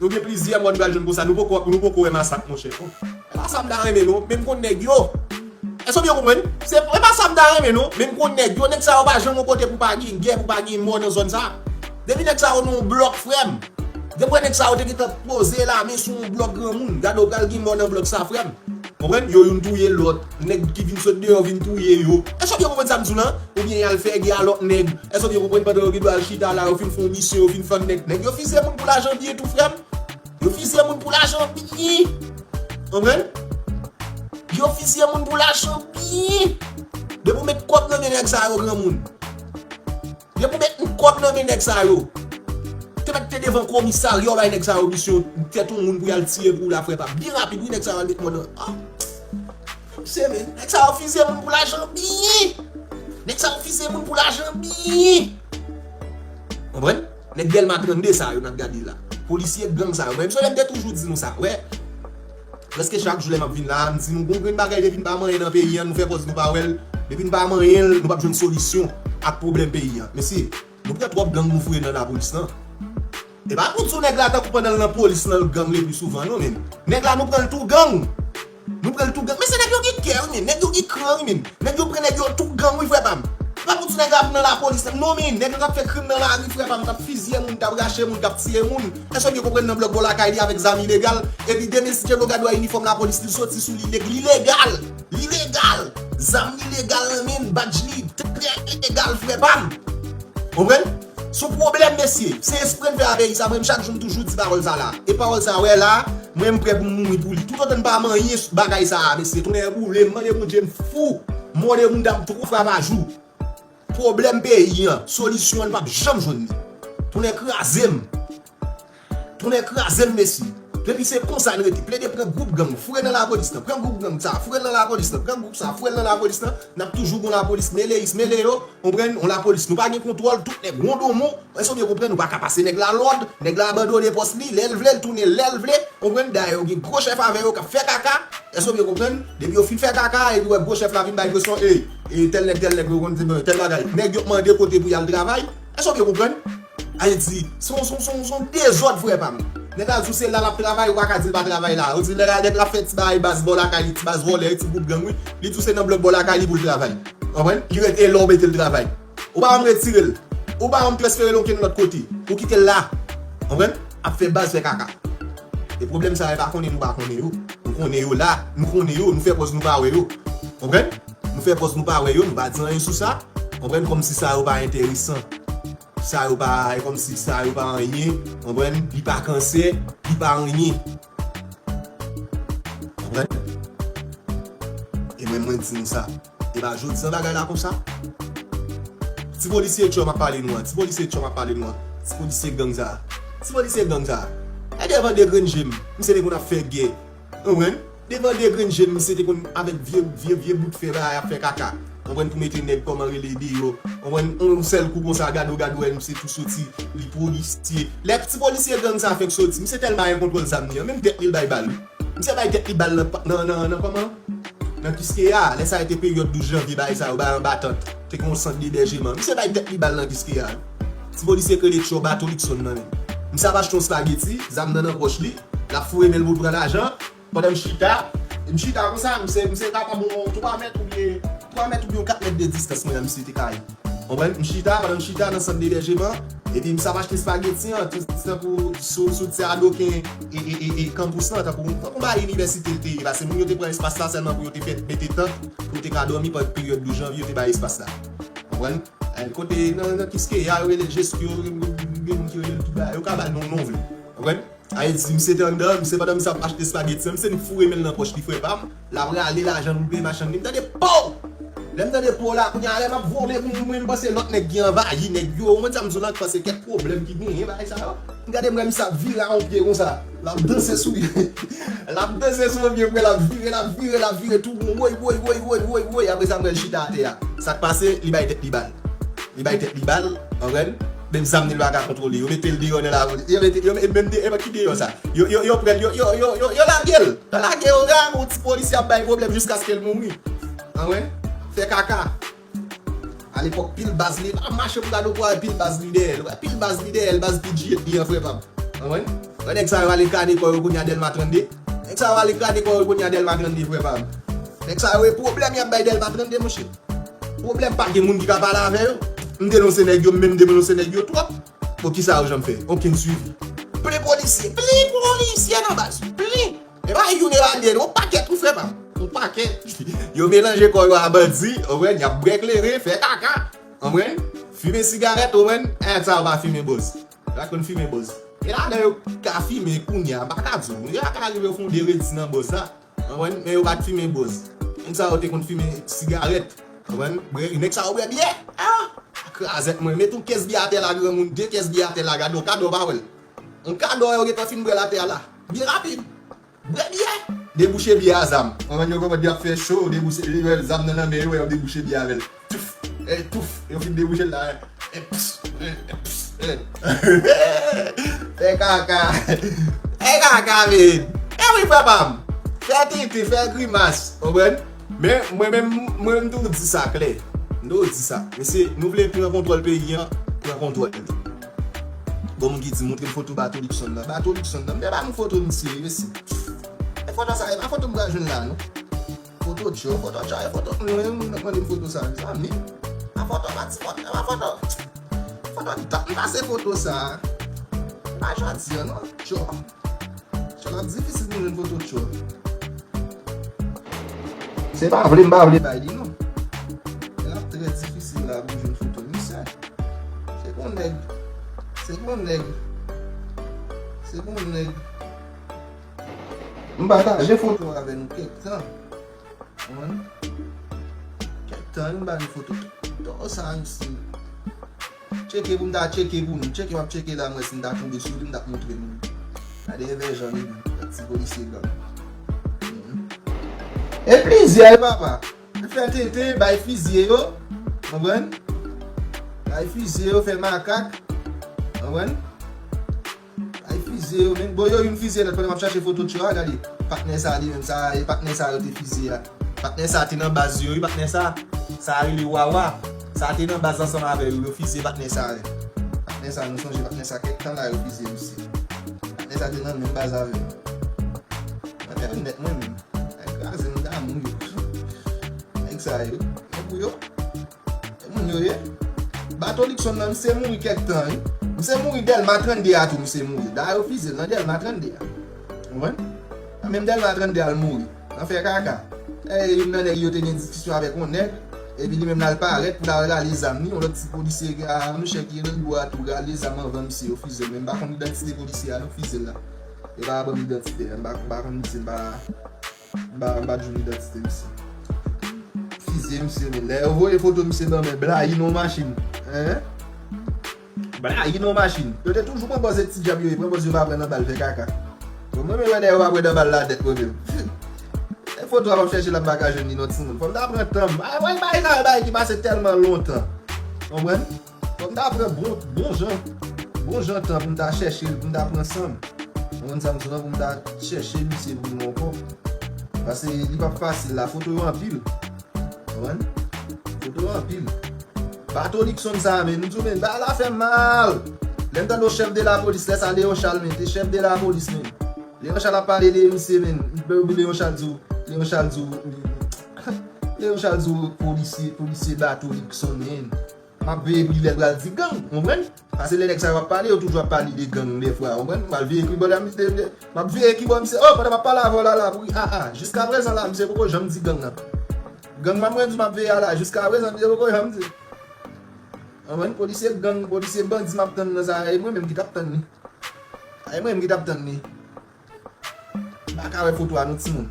Nou gen plizyè mò n pral jwenn konsa. Nou poko, nou poko wè masak, monchè. E pa sa m ta renmen, non. Men m konn nèg yo. Èske w byen konprann? Se, e pa sa m ta renmen, non. Men m konn nèg yo. Nèg sa yo pa janm yon kote pou pa gen gè, pou pa gen mò nan zòn sa. Depi nèg sa yo nan yon blòk, frè m. Depi nèg sa yo te gentan poze lame sou yon blòk granmoun. Gade, w pral gen mò nan blòk sa, frè m. Konprann? Yo youn touye lòt. Nèg ki vin sot deyò vin touye yo. Èske w byen konprann sa m di w lan? Oubyen y al fè gè a lòt nèg. Èske w byen konprann? Pandan yo gen dwa al chita la, yo fin fè yon misyon, yo fin fann nèg. Nèg yo fizye moun pou lajan byen tou, frè m. Yo fizye moun pou lajan byen. Konprann? Yo fizye moun pou lajan byen. Depi w met kòb nan men nèg sa yo, granmoun. Depi w met yon kòb nan men nèg sa yo. Te mèt te devan komisarya, w bay nèg sa yo misyon, tèt yon moun pou y al tiye pou w la, frè pa m. Byen rapid, wi, nèg sa yo al met mò nan. Ah! Se men, nèg sa yo fizye moun pou lajan byen. Nèg sa yo fizye moun pou lajan byen. Konprann? Nèg Dèlma trannde sa yo n ap gade la. Polisye gang sa yo. Mwen menm, se lè m te toujou di nou sa. Wè. Prèske chak jou lè m ap vin la, m di nou, gon grenn bagay depi n pa manyen nan peyi an, nou fè pòz nou pa wè l. Depi n pa manyen l, nou p ap jwenn solisyon ak pwoblèm peyi an. Mesye, nou pran twòp gang nou foure nan lapolis lan. E pa pou di w nèg la tankou pandan l nan polis lan, l gang le pli souvan, non, men. Nèg la, nou pran l tou gang. Nou pran l tou gang. Men se nèg yo gen kè, wi, men. Nèg yo gen kran, wi, men. Nèg yo pran nèg yo tou gang, wi, frè pa m. E pa pou di w nèg la ap nan lapolis lan. Non, men. Nèg yo k ap fè krim nan lari, frè pa m, k ap fizye moun, k ap rache moun, k ap tiye moun. Èske w byen konprann nan blòk bò lakay li avèk zam ilegal? Epi demen si Dye vle w gade wè inifòm lapolis li soti sou li, nèg li legal. Li legal. Zam li legal nan men l, badj li trè ilegal, frè pa m. Konprann? Sou pwoblèm, mesye. Se espre n fè a peyi sa. Mwen menm chak jou m toujou di pawòl sa la. E pawòl sa, wè la, mwen m prè pou m mouri pou li. Toutotan n pa manyen bagay sa a, mesye. Tonnè boule m, mande Bondye m fou. Mò de moun dam twò fwa pa jou. Pwoblèm peyi an, solisyon an, n p ap janm jwenn li. Tonnè kraze m. Tonnè kraze m, mesye. Depi se konsa n rete. Plede pran gwoup gang, foure nan lapolis lan, pran gwoup gang sa, foure nan lapolis lan, pran gwoup sa, foure nan lapolis lan. N ap toujou gon lapolis meleyis, mele yo, konprann, yon lapolis. Nou pa gen kontwòl, tout nèg wondonmon. Èske w byen konprann? Nou pa ka pase nèg la lòd, nèg la abandone pòs li, lè l vle, l tounen lè l vle. Konprann? Dayè, yo gen gwo chèf avè yo k ap fè kaka. Èske w byen konprann? Depi yo fin fè kaka, epi wè gwo chèf la vin bay presyon, ey, e tèl nèg, tèl nèg, yo konn di, bon, tèl bagay. Nèg yo ap mande kote pou y al travay. Èske w byen konprann? Ay di, se yon, se yon, se yon, se yon dezòd, frè pa m. Nèg la di w se la l ap travay, ou pa ka di l pa travay la. Ou di nèg la, nèg la fè ti bagay baz bò lakay li, ti baz vòlè, ti gwoup gang, wi. Li di w se nan blòk bò lakay li pou l travay. Konprann? Li rete lè w mete l travay. Ou pa janm retire l. Ou pa janm transfere l okenn lòt kote. Ou kite l la. Konprann? Ap fè baz fè kaka. E pwoblèm sa yo, e pa konnen nou pa konnen yo. Nou konnen yo la. Nou konnen yo. Nou fè pòz nou pa wè yo. Konprann? Nou fè pòz nou pa wè yo. Nou pa di anyen sou sa. Konprann? Kòmsi sa yo pa enteresan. Sa yo pa, e kòmsi sa yo pa anyen. Konprann? Li pa kansè. Li pa anyen. Konprann? E mwen, mwen di nou sa. E pa jodi an bagay la konsa. Ti polisye Tchò m ap pale nou an. Ti polisye Tchò m ap pale nou an. Ti polisye gang sa. Ti polisye gang sa. E devan de grenn je m, misye te konn ap fè gè. Konprann? Devan de grenn je m, misye te konn avèk vye, vye, vye bout fè bagay ap fè kaka. Konprann? Pou mete nèg kòman rele deyò. Konprann? Yon sèl kou konsa, gade w, gade w, misye tou soti, li polisye. Lè ti polisye gang sa fèk soti, misye tèlman gen kontwòl zam li an, menm tèt li l bay bal. Misye bay tèt li bal nan, nan, nan, nan kòman? Nan Kiskeya. Lè sa a te peryòd douz janvye, bagay sa yo, bay anba tant. Te gen yon sant debèjeman. Misye bay tèt li bal nan Kiskeya. Ti polisye k rele Tchò, bato Likson nan men l. Misye ap achte yon spageti, zam nan nan pòch li, l ap foure men l pou l pran lajan. Pandan m chita, m chita konsa, misye, misye kapab yon twa mèt oubyen, twa mèt oubyen yon kat mèt de distans mwen ak misye te ka ye. Konprann? M chita, pandan m chita nan sant debèjman, epi m sa ap achte espageti an, tout tankou sou, sou ti adoken e, e, e, e kanpous lan, tankou, tankou bay inivèsite l te ye, paske moun yo te pran espas la sèlman pou yo te fè, mete tant, pou yo te ka dòmi pandan peryòd douz janvye, yo te bay espas la. Konprann? Eh, kote nan, nan Kiskeya, yo rele l Jeskyo, gen moun ki rele l tout bagay, yo ka ba l non, non vle. Konprann? Sa vle di, misye te anndan, misye pandan misye ap achte espageti an, misye foure men l nan pòch li, frè pa m, l ap rale lajan l pou l peye machann li. M tande pow! Lè m tande pow la, kounye a, lè m ap vole, mwen, mwen, m panse lòt nèg ki anvayi nèg yo, ou konn sa m di w la, m panse kèk pwoblèm ki genyen, bagay sa yo. M gade, m wè misye ap vire a yon pye konsa, l ap danse sou, l ap danse sou yon pye, frè, l ap vire, l ap vire, l ap vire tou won, woy, woy, woy, apre sa, m wè l chita atè a. Sa k pase, li bay tèt li bal. Li bay tèt li bal, konprann? Menm zam li pa ka kontwole. Yo mete l deyò nan lari. Yo mete, yo menm de, e ki deyò sa? Yo, yo, yo pran l, yo, yo, yo, yo, yo lage l. Yo lage l, yo lage yon ti polisye ap bay pwoblèm jiskaske l mouri. Konprann? Fè kaka. Alepòk, pil baz li, pa mache pou gade w pou wè pil baz li dèyè l. Wè pil baz li dèyè l, baz P G A P an, frè pa m. Konprann? Wè nèg sa yo ale kane kò yo kounye a Dèlma trannde. Nèg sa yo ale kane kò yo kounye a Dèlma trannde, frè pa m. Nèg sa yo e pwoblèm y ap bay Dèlma trannde, monchè. Pwoblèm pa gen moun ki ka pale avè yo. M denonse nèg yo, m menm denonse nèg yo twòp. Bon, kisa yo janm fè? Okenn swivi. Plen polisye, plen polisye nan baz, plen. E pa youn, e pa de, yon pakèt, wi, frè pa m. Yon pakèt. Yo melanje kò yo a bandi, konprann, y ap bwè kleren, fè kaka. Konprann? Fimen sigarèt, konprann? Nèg sa yo pa fimen bòz. Yo pa konn fimen bòz. E ladan yo ka fimen kounye a, m pa ka di w. Yo ka rive yo fè yon de redi nan bòz la. Konprann? Men yo pa t fimen bòz. Nèg sa yo te konn fimen sigarèt. Konprann? Bwè, nèg sa yo bwè byè. Ah! Krazèt mwen. Met yon kès byè atè la, granmoun. De kès byè atè la, gade yon kadò pa wè l. Yon kadò yo gentan fin bwè l atè a la. Byen rapid. Bwè byè. Debouche byè a zam. Konprann? Yo konprann y ap fè cho, debouche, yo wè zam nan nan men yo, yo debouche byè avè l. Touf! E touf! Yo fin debouche l la. E ps! E ps! Fè kaka! Fè kaka, men! E wi, frè pa m! Fè tenten, fè grimas! Konprann? Men, mwen menm, mwen menm, m toujou di sa klè. M toujou di sa. Mesye, nou vle pran kontwòl peyi an, pran kontwòl li. Gon moun ki di, montre m foto Bato Luckson nan. Bato Luckson nan, m te ba nou foto misye, mesye. E foto sa, e pa foto m pral jwenn la, non. Foto Djò, foto Djò, e foto, mwen, moun nan mande m foto sa, mezanmi. A foto, pa ti foto, a foto. Foto, m ta, m pase foto sa. Pa jodi an, non, Djò. Djò, l ap difisil pou jwenn foto Djò. Se pa vle, m pa vle bay li, non. Men l ap trè difisil la pou jwenn foto misye. Se bon nèg. Se bon nèg. Se bon nèg. M pataje foto avè nou kèk tan. Konprann? Kèk tan, m ba nou foto. Tò sa, misye. Tcheke pou m ta tcheke pou nou. Tcheke, m ap tcheke la, m wè si m ta tonbe sou li, m t ap montre nou. Gade envèjan li menm, ti polisye gang. Mhm. E plizyè, papa. Fè tenten, bay fizye yo. Konprann? Bay fizye yo, fè makak. Konprann? Ay, fizye yo, men. Bon, yo youn fizye lòt pandan m ap chache foto Tchò a, gade. Patnè sa li menm, sa, e patnè sa yo te fizye a. Patnè sa te nan baz yo, wi, patnè sa. Sa rele Wawa. Sa te nan baz ansanm avè yo, yo fizye patnè sa, wi. Patnè sa, nou sonje patnè sa, kèk tan la yo fizye misye. Patnè sa te nan menm baz avè yo. Mwen fè l nèt mwen menm. Ay, kraze m damou yo. Nèg sa yo. Mwen pou yo. Moun yo ye. Bato Luckson nan, misye mouri kèk tan, wi. Misye mouri Dèlma trannde a tou, misye mouri. Dayè, yo fizye l nan Dèlma trannde a. Konprann? Nan menm Dèlma trannde a, l mouri. Nan fè kaka. E, youn nan nèg yo te gen diskisyon avèk yon nèg, epi li menm l al parèt pou l al rale zam li, yon lòt ti polisye ki a, mouche ki rebò a tou rale zam anvan misye, yo fizye l. Men m pa konn idantite polisye a, non, fizye l la. Yo pa ban m idantite a, m pa, m pa konn misye, m pa M pa, m pa jwenn idantite misye. Fizye misye, men lè yo voye foto misye nan men, blayi nan machin. Hein? Blayi nan machin. Yo te toujou pran pòz e ti djab yo ye, pran pòz yo pa pran nan bal, fè kaka. Bon, mwen menm wè nèg yo pa pran nan bal latèt, mwen menm. E foto a m ap chèche la, m pa ka jwenn li non timoun. Fò m ta pran tan m. Ay, mwen bay nan bagay ki pase tèlman lontan. Konprann? Fò m ta pran bon, bon jan, bon jan tan pou m ta chèche l, pou m ta pran san m. Ou konn sa m di w lan, pou m ta chèche misye pou nou ankò. Paske li p ap fasil la, foto yo anpil. Konprann? Foto yo anpil. Bato Luckson sa, men, m di w, men, bagay la fè m mal. Lè m tande w chèf de lapolis, lè sa Leon Charles, men, te chèf de lapolis, men. Leon Charles ap pale de misye, men. Leon Charles di w, Leon Charles di w, Leon Charles di w, polisye, polisye Bato Luckson, men. M ap veye pou lè l pral di gang, w konprann? Paske lè nèg sa yo ap pale, yo toujou ap pale de gang dèfwa, w konprann? M al veye ki bò la, misye, m ap veye ki bò misye, oh, pandan m ap pale avè w la, la, pou, ah, ah, jiskaprezan la, misye poko janm di gang nan. Gang m ap mwen di m ap veye a la, jiskaprezan, misye poko janm di. Anmwey, polisye gang, polisye bandi m ap tann nan sa, e mwen menm ki t ap tann li. E mwen menm ki t ap tann li. M pa ka wè foto a non timoun.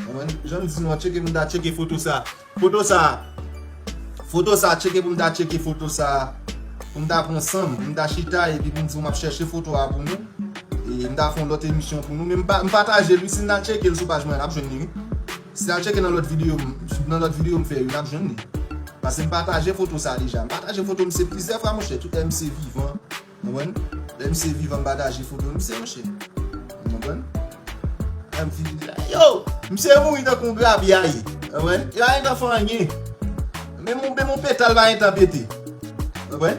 Anmwey, jan m di nou an, tcheke pou m ta tcheke foto sa. Foto sa. Foto sa, tcheke pou m ta tcheke foto sa. Pou m ta pran san m, pou m ta chita epi pou m di w m ap chèche foto a pou nou. E m ta fè yon lòt emisyon pou nou. Men m pa, m pataje l wi, si n al tcheke l sou paj mwen, n ap jwenn li wi. Si n al tcheke nan lòt videyo m, nan lòt videyo m fè yo, n ap jwenn li. Paske m pataje foto sa deja. M pataje foto misye plizyè fwa, monchè, tout lè misye vivan. Konprann? Lè misye vivan, m pataje foto misye, monchè. Konprann? Lè m fin di, yo, misye mouri tankou yon grapyay. Konprann? Li pa gentan fè anyen. Menm yon, menm yon petal pa gentan pete. Konprann?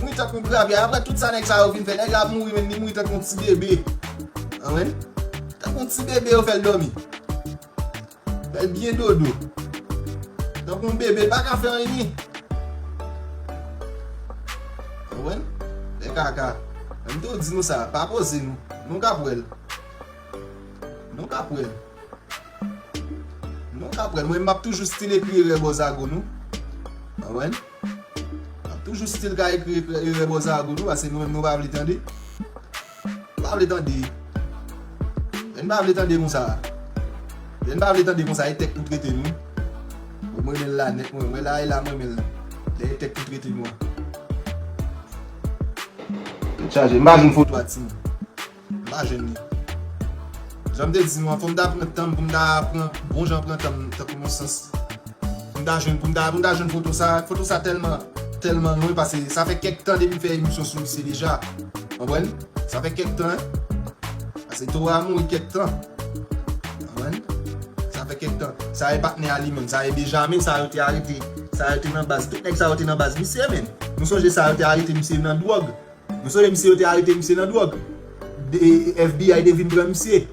Mouri tankou yon grapyay. Apre tout sa nèg sa yo fin fè, nèg la ap mouri, men li mouri tankou yon ti bebe. Konprann? Tankou yon ti bebe, yo fè l dòmi. Fè l byen dodo. Tankou yon bebe, l pa ka fè anyen. Konprann? Lè kaka. Menm tou di nou sa, pa poze nou. Nou k ap wè l. Nou k ap wè l. Nou k ap wè l. Mwen, m ap toujou still ekri erè bò zago nou. Konprann? M ap toujou still ka ekri erè bò zago nou, paske nou menm nou pa vle tande. Nou pa vle tande. Lè n pa vle tande konsa. Lè n pa vle tande konsa, e tèt pou trete nou. Mwen, mwen renmen l la nèt, mwen, mwen la, e la, mwen renmen l. Lè e tèt pou trete nou an. Tèt chaje, m pa jwenn foto a timoun. M pa jwenn li. Jan m te di nou an, fò m ta pran tan m pou m ta pran, bon jan pran tan m, tankou yon sans. Pou m ta jwenn, pou m ta, pou m ta jwenn foto sa. Foto sa tèlman, tèlman lwen, paske sa fè kèk tan depi m fè emisyon sou misye deja. Konprann? Sa fè kèk tan, hein? Paske toro a mouri kèk tan. Konprann? Sa fè kèk tan. Sa e patnè a li menm, sa e Benjamin, sa yo te arete. Sa yo te nan baz. Tout nèg sa yo te nan baz misye, menm. Nou sonje sa yo te arete misye nan dwòg. Nou sonje misye yo te arete misye nan dwòg. De, F B I te vin pran misye.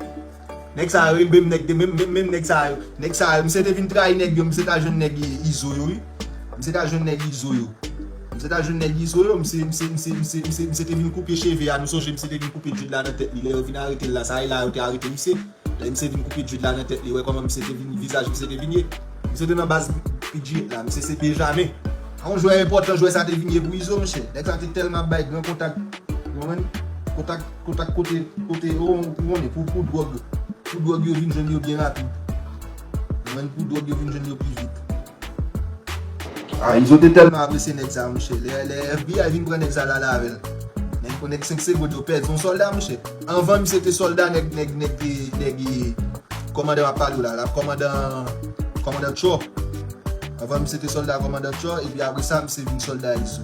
Nèg sa yo, menm nèg, menm, menm, menm nèg sa yo. Nèg sa yo, misye te vin trayi nèg yo, misye ta jwenn nèg Izo yo, wi. Misye ta jwenn nèg Izo yo. Misye ta jwenn nèg Izo yo, misye, misye, misye, misye, misye, misye te vin koupe cheve a, nou sonje misye te vin koupe dread la nan tèt li. Lè yo vin arete l la, sa e la yo te arete misye. Lè misye vin koupe dread la nan tèt li, wè kòman misye te vin, vizaj misye te vin ye. Misye te nan baz P G la, misye se Benjamin. A yon jwè enpòtan, jwè sa te vin ye pou Izo, monchè. Nèg sa te tèlman ap bay gran kontak, ou konprann? Kontak, kontak kote, kote, ou, ou konnen, pou, pou dwòg. Pou dwòg yo vin jwenn yo byen rapid. Ou konprann? Pou dwòg yo vin jwenn yo pi vit. Ah, Izo te tèlman apresye nèg sa, monchè. Lè, lè F B I vin pran nèg sa la, la avè l. Nèg, nèg senk segonn yo pèdi yon sòlda, monchè. Anvan misye te sòlda, nèg, nèg, nèg, nèg, nèg, kòmandan m ap pale w la, la, kòmandan, kòmandan Tchò. Anvan misye te sòlda kòmandan Tchò, epi apre sa, misye vin sòlda Izo.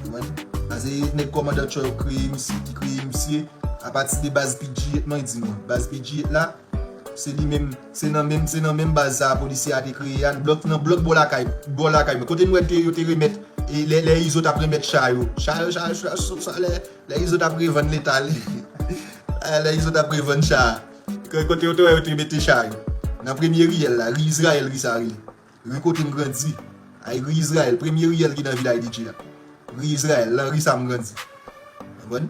Ou konprann? Sa se nèg kòmandan Tchò yo kreye misye, ki kreye misye, apati de baz P G eight, mwen di nou. Baz P G eight la, se li menm, se nan menm, se nan menm baz sa a polisye a te kreye a, blòk, nan blòk bò lakay, bò lakay mwen. Kote m wè te, yo te remèt, e lè, lè Izo t ap remèt cha yo. Cha yo, cha yo, cha yo, sa, lè, lè Izo t ap revann Leta, lè, lè Izo t ap revann cha a. Kote yo te wè yo te mete cha yo. Nan premye riyèl la, ri Izrayèl, ri sa rele. Ri kote m grandi. Ay, ri Izrayèl, premye riyèl ki nan Vilaj de Dye a. Ri Izrayèl, nan ri sa m grandi. Konprann?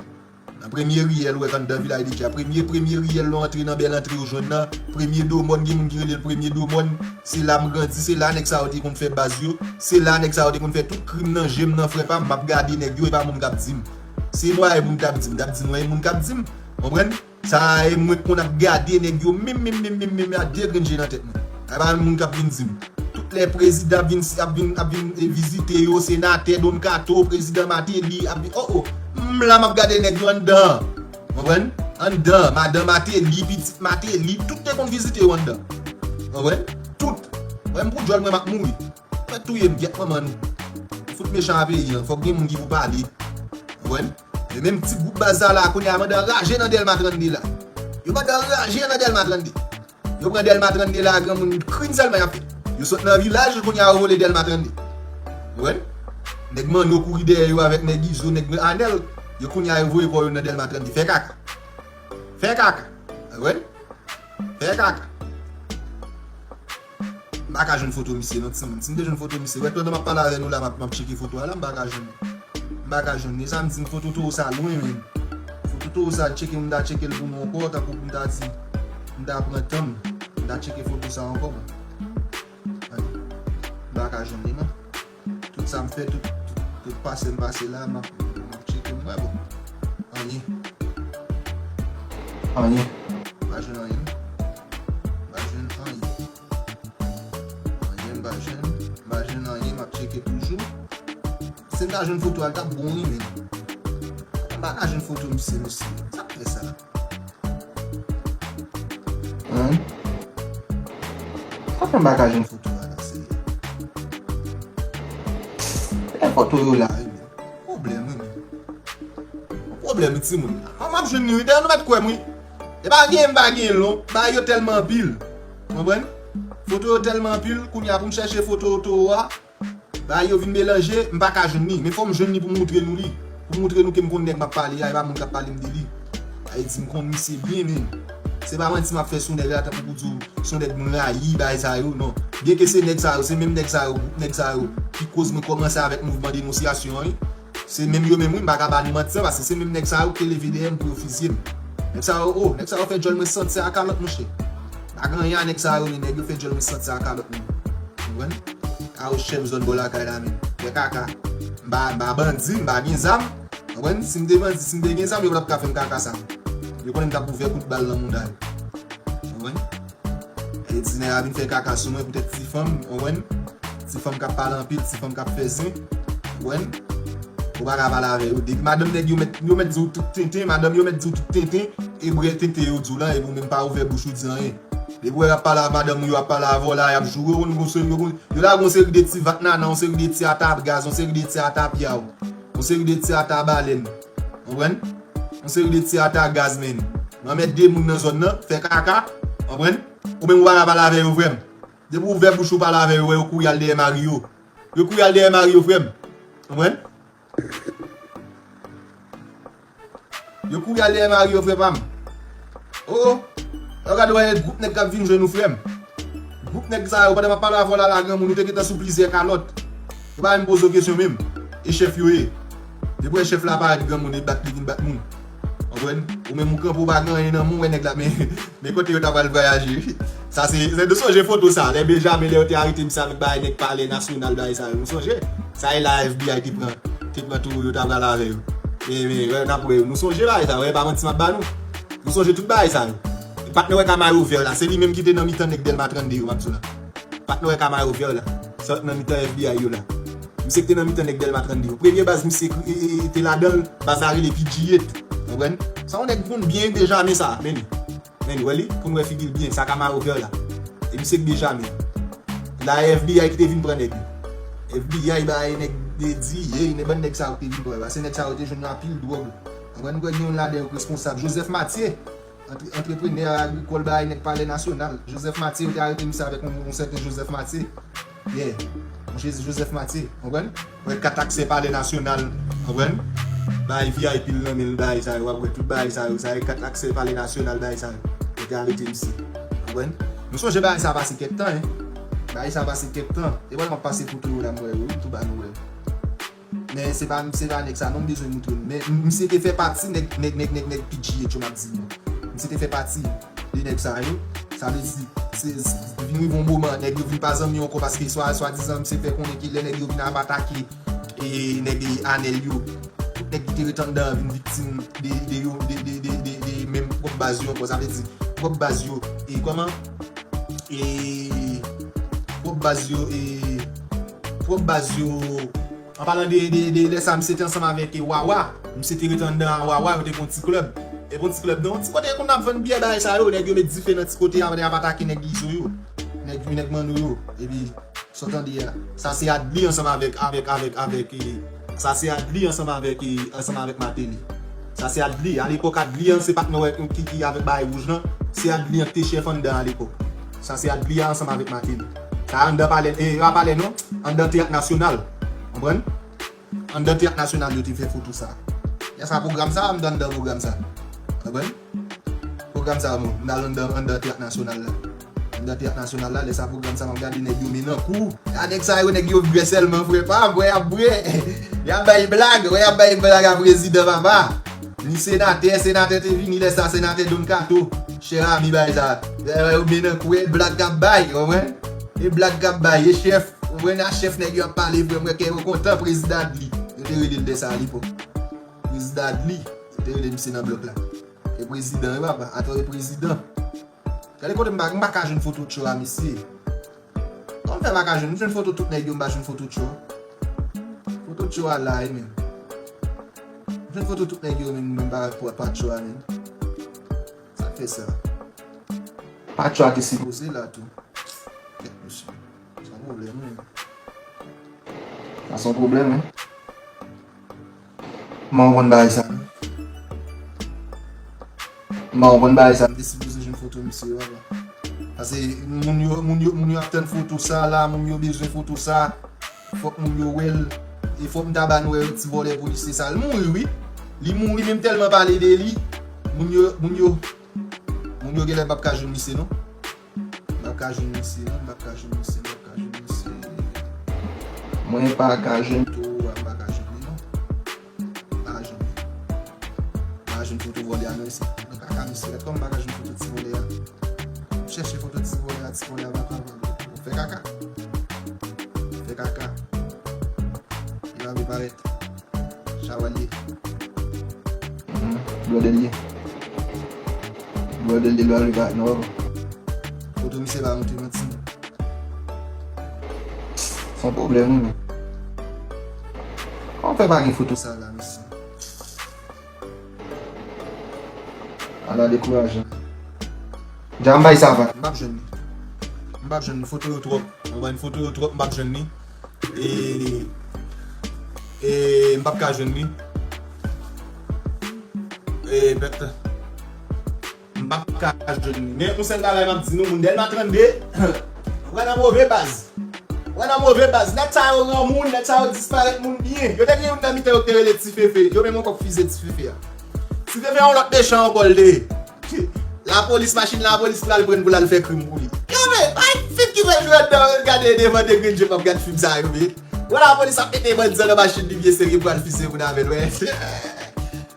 Nan premye riyèl ou wè k anndan Vilaj de Dye a. Premye, premye riyèl lè w antre nan bèl antre ou jwenn nan. Premye do mòn, gen moun ki rele l premye do mòn. Se la m grandi, se la nèg sa yo te konn fè baz yo. Se la nèg sa yo te konn fè tout krim nan je m nan, frè pa m, m ap gade nèg yo, e pa moun k ap di m. Se mwen e moun k ap di m, t ap di mwen e moun k ap di m. Konprann? Sa e mwen k konn ap gade nèg yo menm, menm, menm, menm, menm, a de grenn je nan tèt mwen. A pa moun k ap vin di m. Tout lè prezidan ap vin, ap vin, ap vin, e, vizite yo, senatè Don Kato, prezidan Martelly, ap vin, oh, oh. M la m ap gade nèg yo anndan. Konprann? Anndan, madan Martelly, pitit Martelly, tout te konn vizite yo anndan. Konprann? Tout. Mwen m pou djòl mwen m ap mouri. Mwen touye m, gyèt manman nou. Fout mechan a peyi an, fòk gen moun ki pou pale. Konprann? E menm ti gwoup baz sa la, kounye a mande anraje nan Dèlma trannde la. Yo mande anraje nan Dèlma trannde. Yo pran Dèlma trannde la, granmoun krim sèlman y ap fè. Yo sot nan vilaj, kounye a yo vole Dèlma trannde. Konprann? Nèg Manno kouri dèyè yo avèk nèg Izo, nèg Anèl. Yo kounye a yo voye kò yo nan Dèlma trannde. Fè kaka. Fè kaka. Konprann? Fè kaka. M pa ka jwenn foto misye non, timoun. Si m te jwenn foto misye, wè, pandan m ap pale avè nou la, m ap, m ap tcheke foto a la, m pa ka jwenn. M pa ka jwenn li. Sa m di, m foto towo sa lwen menm. Foto towo sa, tcheke, m ta tcheke l pou nou ankò, tankou m ta di, m ta pran tan m, m ta tcheke foto sa ankò. M pa ka jwenn li non. Tout sa m fè, tout, tout, tout pase m pase la, m ap, m ap tcheke m wè bon. Anyen. Anyen. M pa jwenn anyen non. M pa jwenn anyen. Anyen m pa jwenn. M pa jwenn anyen, m ap tcheke toujou. Si m ta jwenn foto a, l t ap bon wi menm. M pa ka jwenn foto misye, mesye. Sa k fè sa? Hein? Sa fè m pa ka jwenn foto a la, seyè? E foto yo la, wi menm. Pwoblèm, wi menm. Pwoblèm, wi timoun. An m ap jwenn li, wi. Dayè nou mèt kwè m, wi. E pa gen, m pa gen l, non. Bagay yo tèlman anpil. Konprann? Foto yo tèlman anpil, kounye a pou m chèche foto towo a, bagay yo vin melanje, m pa ka jwenn li. Men fò m jwenn li pou m moutre nou li. Pou m moutre nou ke m konn nèg m ap pale a, e pa moun k ap pale m de li. Sa vle di m konn misye byen, men se pa manti m ap fè sou nèg la, tankou pou di w se yon nèg m rayi, bagay sa yo, non. Byenke se nèg sa yo, se menm nèg sa yo, gwoup nèg sa yo, ki koz mwen kòmanse avèk mouvman denonsyasyon an, wi. Se menm yo menm, wi, m pa ka ba nou manti an, paske se menm nèg sa yo ki te leve dèyè m pou yo fizye m. Nèg sa yo, o, nèg sa yo fè djòl mwen santi a kalòt, monchè. Pa gen anyen a nèg sa yo, men nèg yo fè djòl mwen santi a kalòt, menm. Konprann? Kawo chèf zòn bò lakay la, menm. Fè kaka. M pa, m pa bandi, m pa gen zam. Konprann? Si m te bandi, si m te gen zam, yo pa t ap ka fè m kaka sa. Yo konnen m t ap ouvè kout bal nan mouda yo. Konprann? E di nèg la vin fè kaka sou mwen poutèt ti fanm, konprann? Ti fanm k ap pale anpil, ti fanm k ap fè zen, konprann? Ou pa ka pale avè yo. Depi madanm nèg yo mèt, yo mèt di w tout tenten, madanm yo mèt di w tout tenten, e brè tenten yo di w la, epi ou menm pa ouvè bouch ou di anyen. Depi w wè y ap pale a madanm ou, yo ap pale avè w la, y ap joure w, nou gon seri, yo gon, yo lage yon seri de ti vat nana, yon seri de ti ata gaz, yon seri de ti ata pyaw, yon seri de ti ata balèn. Konprann? Yon seri de ti ata gaz, menm. Nan mèt de moun nan zòn nan, fè kaka, konprann? Ou menm ou pa ka pale avè yo, frè m. Depi w ouvè bouch ou pale avè yo, yo kouri al dèyè mari yo. Yo kouri al dèyè mari yo, frè m. Konprann? Yo kouri al dèyè mari yo, frè pa m. O, o. Yo gade wè gwoup nèg k ap vin jwenn ou, frè m. Gwoup nèg sa yo, pandan m ap pale avè w la, la, granmoun, ou te gentan sou plizyè kalòt. Ou pa menm poze w kesyon menm. E chèf yo ye. Depi w wè chèf la parèt, granmoun, e bat li vin bat moun. Konprann? Ou menm ou kanpe, ou pa gen anyen nan men w, wè nèg la, men, men kote yo ta pral vwayaje, wi. Sa se, se, nou sonje foto sa, lè Benjamin, lè yo te arete misye avèk bagay nèg palè nasyonal, bagay sa yo, nou sonje? Sa e la F B I te pran, te pran towo yo, ta pral avè yo. Men, men, wè, n ap wè yo. Nou sonje bagay sa, wè, pa manti m ap ba nou. Nou sonje tout bagay sa yo. Patnè wè Camaro vè la, se li menm ki te nan mitan nèg Dèlma trannde yo, m ap di w la. Patnè wè Camaro vè la, sa nan mitan F B I yo la. Misye ki te nan mitan nèg Dèlma trannde yo. Premye baz misye kri-, e, e, e, te ladan l, baz la rele P G eight. Konprann? Sa yon nèg konn byen Benjamin sa, men li. Men li, wè li, pou n wè figi l byen, sa Camaro vè la. E misye k Benjamin. La F B I ki te vin pran nèg yo. F B I ba e nèg de D E, nèg bann nèg sa yo ki te vin pran yo. Paske nèg sa yo te jwenn yo anpil dwòg. Konprann? Ou kwè gen youn ladan yo k responsab. Joseph Mathieu, antre-, antreprenè agrikòl, bay nèg palè nasyonal. Joseph Mathieu, yo te arete misye avèk yon, yon sèten Joseph Mathieu. Yeah. Yon Jezi Joseph Mathieu, konprann? Wè kat aksè palè nasyonal, konprann? Bay V I P l nan men l, bay sa yo, w ap wè tout bay sa yo, sa e kat aksè palè nasyonal, bay sa yo. Yo te arete misye, konprann? Nou sonje bay sa pase kèk tan, en. Bay sa pase kèk tan. E wè m ap pase foto yo la, m wè yo, wi, tou ba nou wè. Men se pa, se pa nèg sa non m bezwen moutre nou. Men m, misye te fè pati nèg, nèg, nèg, nèg, nèg P G eight yo m ap di nou. Misye te fè pati de nèg sa yo. Sa vle di, se, se, vin rive yon moman, nèg yo vin pa zanmi ankò paske swa, swadizan misye fè konnen ke lè nèg yo vin ap atake, e, nèg, e, Anèl yo, tout nèg ki te ret anndan an vin viktim de, de yo, de, de menm pwòp baz yo ankò. Sa vle di, pwòp baz yo, e, kòman? E, pwòp baz yo, e, pwòp baz yo, an palan de, de, de lè sa, misye te ansanm avèk, e, Wawa. Misye te ret anndan a Wawa, yo te gon ti klèb. E gon ti klèb, nan yon ti kote konn ap vann byè, bagay sa yo, nèg yo met dife nan ti kote a, y ap atake nèg Izo yo. Nèg, nèg Manno yo. Epi, sa w tande a, sa se Adli ansanm avèk, avèk, avèk, avèk, e, sa se Adli ansanm avèk, e, ansanm avèk Martelly. Sa se Adli. Alepòk, Adli an, se patnè wè ki, ki avèk bagay wouj lan. Se Adli an ki te chèf anndan alepòk. Sa se Adli a ansanm avèk Martelly. Sa anndan palè, e, pa palè non, anndan Teyat Nasyonal. Konprann? Anndan Teyat Nasyonal yo te fè foto sa. Ya sa pwogram sa, m t anndan pwogram sa. Konprann? Pwogram sa, m t al anndan, anndan Teyat Nasyonal la. nan Teyat Nasyonal la, lè sa pwogram sa m ap gade nèg yo men nan kou. A nèg sa yo, nèg yo bwè sèlman, frè pa m, wè y ap bwè. Y ap bay blag, wè y ap bay blag a prezidan papa. Ni senatè, senatè te vini lè sa, senatè Don Kato. Chè ami bay sa. Lè yo men nan kou, e blag k ap bay, w konprann? E blag k ap bay, e chèf, w konprann, a chèf nèg yo ap pale, frè m, wè kè yo kontan, prezidan Adli. Yo te rele l lè sa a, li pòp. Prezidan Adli, yo te rele misye nan blòk la. E prezidan, wi papa, atò e prezidan. Gade kote m pa, m pa ka jwenn foto Tcho a, mesye. Kòman m fè pa ka jwenn? M jwenn foto tout nèg yo, m pa jwenn foto Tcho. Foto Tcho a la, wi, men. M jwenn foto tout nèg yo, men m pa, pa, pa Tcho a, men. Sa k fè sa? Pa Tcho a te sipoze la, tou. Kèt, mesye. Sa pwoblèm, wi. Sa se yon pwoblèm, wi. M pa konprann bagay sa, non. M pa konprann bagay sa. M te sipoze jwenn foto misye yo avan. Paske moun yo, moun yo, moun yo ap tann foto sa la, moun yo bezwen foto sa. Fòk moun yo wè l. E fòk m ta ba nou wè ti vòlè polisye sa. L mouri, wi. Li mouri, men m tèlman pale de li. Moun yo, moun yo, moun yo genlè p ap ka jwenn misye, non. M p ap ka jwenn misye, non. M p ap ka jwenn misye, m p ap ka jwenn misye. Mwen pa ka jwenn tou, m pa ka jwenn li, non. M pa ka jwenn li. M pa ka jwenn foto vòlè a, non, isit. Nan kaka misye, gad kòman m pa ka jwenn foto ti vòlè a. M chèche foto ti vòlè a, ti vòlè a pa ka, pa ka. Fè kaka. Fè kaka. Li pa vle parèt. Chawal ye. Mhm. Blòdèl ye. Blòdèl ye, blòdèl pa, non. Foto misye pa montre manti. Se yon pwoblèm, wi, men. Kòman fè pa gen foto sa la, mesye? Ala dekourajan. Jan bay sa va. M p ap jwenn li. M p ap jwenn li. Foto yo twòp. Mwen foto yo twòp, m p ap jwenn li. E, e, m p ap ka jwenn li. E, pèt. M p ap ka jwenn li. Men yon sèl bagay m ap di nou, moun Dèlma trannde, wè nan move baz. Wè nan move baz. Nèg sa yo granmoun, nèg sa yo disparèt moun byen. Yo te gen youn nan mitan yo ki te rele Ti Fefe. Yo menm yon kòk fize Ti Fefe a. Ti Fefe yon lòt mechan ankò l te ye. Lapolis, machin lapolis pral pran l pou l al fè krim pou li. Yo, men, bay fim ki fè jwèt nan gade devan de grenn je p ap gad fim sa yo, men. Wè lapolis ap mete bandi nan machin li byen serye pou al fize moun avè l, wè.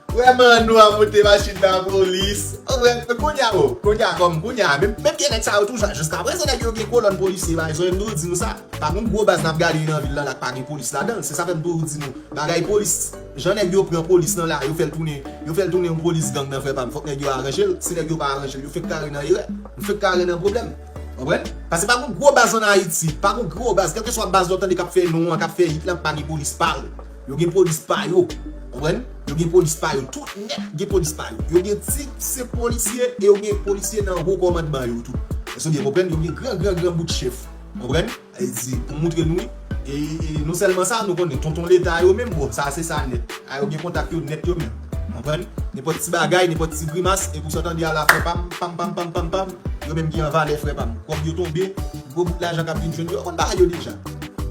Vrèman, nou ap monte machin lapolis. O, vrè, kounye a, o, kounye a, kòm, kounye a, menm, menm gen nèg sa yo toujou, jiskaprezan, nèg yo gen kolòn polisye, pa egzanp, nou di nou sa. Pa gen gwo baz n ap gade nan vil lan la k pa gen polis ladan l. Se sa fè m toujou di nou, bagay polis, jan nèg yo pran polis lan la, yo fè l tounen, yo fè l tounen yon polis gang nan, frè pa m. Fòk nèg yo aranje l. Si nèg yo pa aranje l, yo fenk kare nan erè. Yo fenk kare nan pwoblèm. Konprann? Paske pa gen gwo baz ann Ayiti. Pa gen gwo baz. Kèlkeswa baz lè w tande k ap fè non an, k ap fè hit lan, pa gen polis pa l. Yo gen polis pa yo. Konprann? Yo gen polis pa yo. Tout nèt gen polis pa yo. Yo gen ti, se polisye, e yo gen polisye nan wo kòmandman yo tou. Èske w byen konprann? Yo gen gran, gran, gran bout chèf. Konprann? E di, pou moutre nou, wi. E, e non sèlman sa, nou konnen tonton Leta yo menm, bon, sa se sa nèt. A yo gen kontak yo nèt yo menm. Konprann? Nenpòt ti bagay, nenpòt ti grimas, e pou sa w tande a la fè pam, pam, pam, pam, pam, pam, yo menm ki an valè, frè pa m. Kòb yo tonbe, gwo bout lajan k ap vin jwenn yo, yo konn bagay yo deja.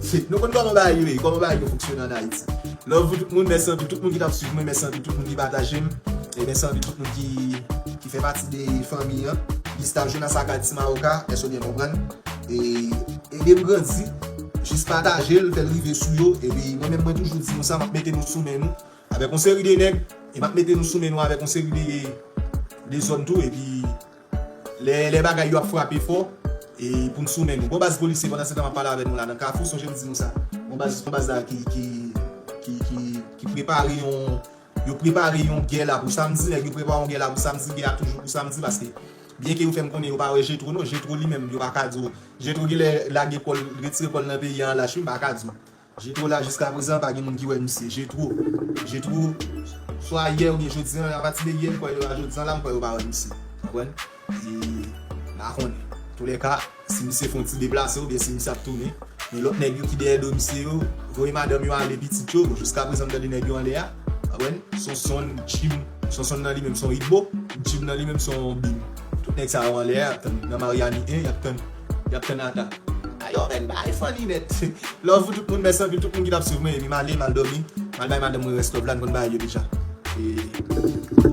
Se, nou konn kòman bagay yo ye, kòman bagay yo fonksyone ann Ayiti. Love pou tout moun, mèsi anpil tout moun ki t ap swiv mwen, mèsi anpil tout moun ki pataje m, e mèsi anpil tout moun ki, ki fè pati de fanmi an. Lis t ap jwenn nan sa ka Ti Mawoka, èske w byen konprann? E ede m grandi, jis pataje l, fè l rive sou yo, epi mwen menm mwen toujou di nou sa, m ap mete nou sou men nou, avèk yon seri de nèg, e m ap mete nou sou men nou avèk yon seri de, de zòn tou, epi lè, lè bagay yo ap frape fò, e pou n sou men nou. Gon baz polisye pandan se tan m ap pale avè nou la nan Kafou, sonje m di nou sa. Gon baz, gon baz la ki, ki, ki, ki, ki prepare yon, yo prepare yon gè la pou samdi, nèg yo prepare yon gè la pou samdi, gè a toujou pou samdi, paske byenke yo fè m konnen yo pa wè Jetro non, Jetro li menm, yo pa ka di w. Jetro genlè lage kò l, retire kò l nan peyi a an lach wi, m pa ka di w. Jetro la, jiskaprezan, pa gen moun ki wè misye. Jetro, Jetro, swa yè oubyen jodi a, apati de yè, m kwè yo la, jodi a la, m kwè yo pa wè misye. Konprann? E, m pa konnen. Toulèka, si misye fè yon ti deplase oubyen si misye ap tounen. Men lòt nèg yo ki dèyè do misye yo, voye madanm yo ale, pitit yo, bon, jiskaprezan, m tande nèg yo anlè a. Konprann? Sonsonn, Jim, Sonsonn nan li menm se yon Igbo, Jim nan li menm se yon Bim. Tout nèg sa yo anlè a, y ap tann nan Maryani en, y ap tann, y ap tann atak. Ayo, men, bagay funny nèt. Love pou tout moun, mèsi anpil tout moun ki t ap swiv mwen, epi m ale, m al dòmi, m al bay madanm mwen rès love la, n konn bagay yo deja. E,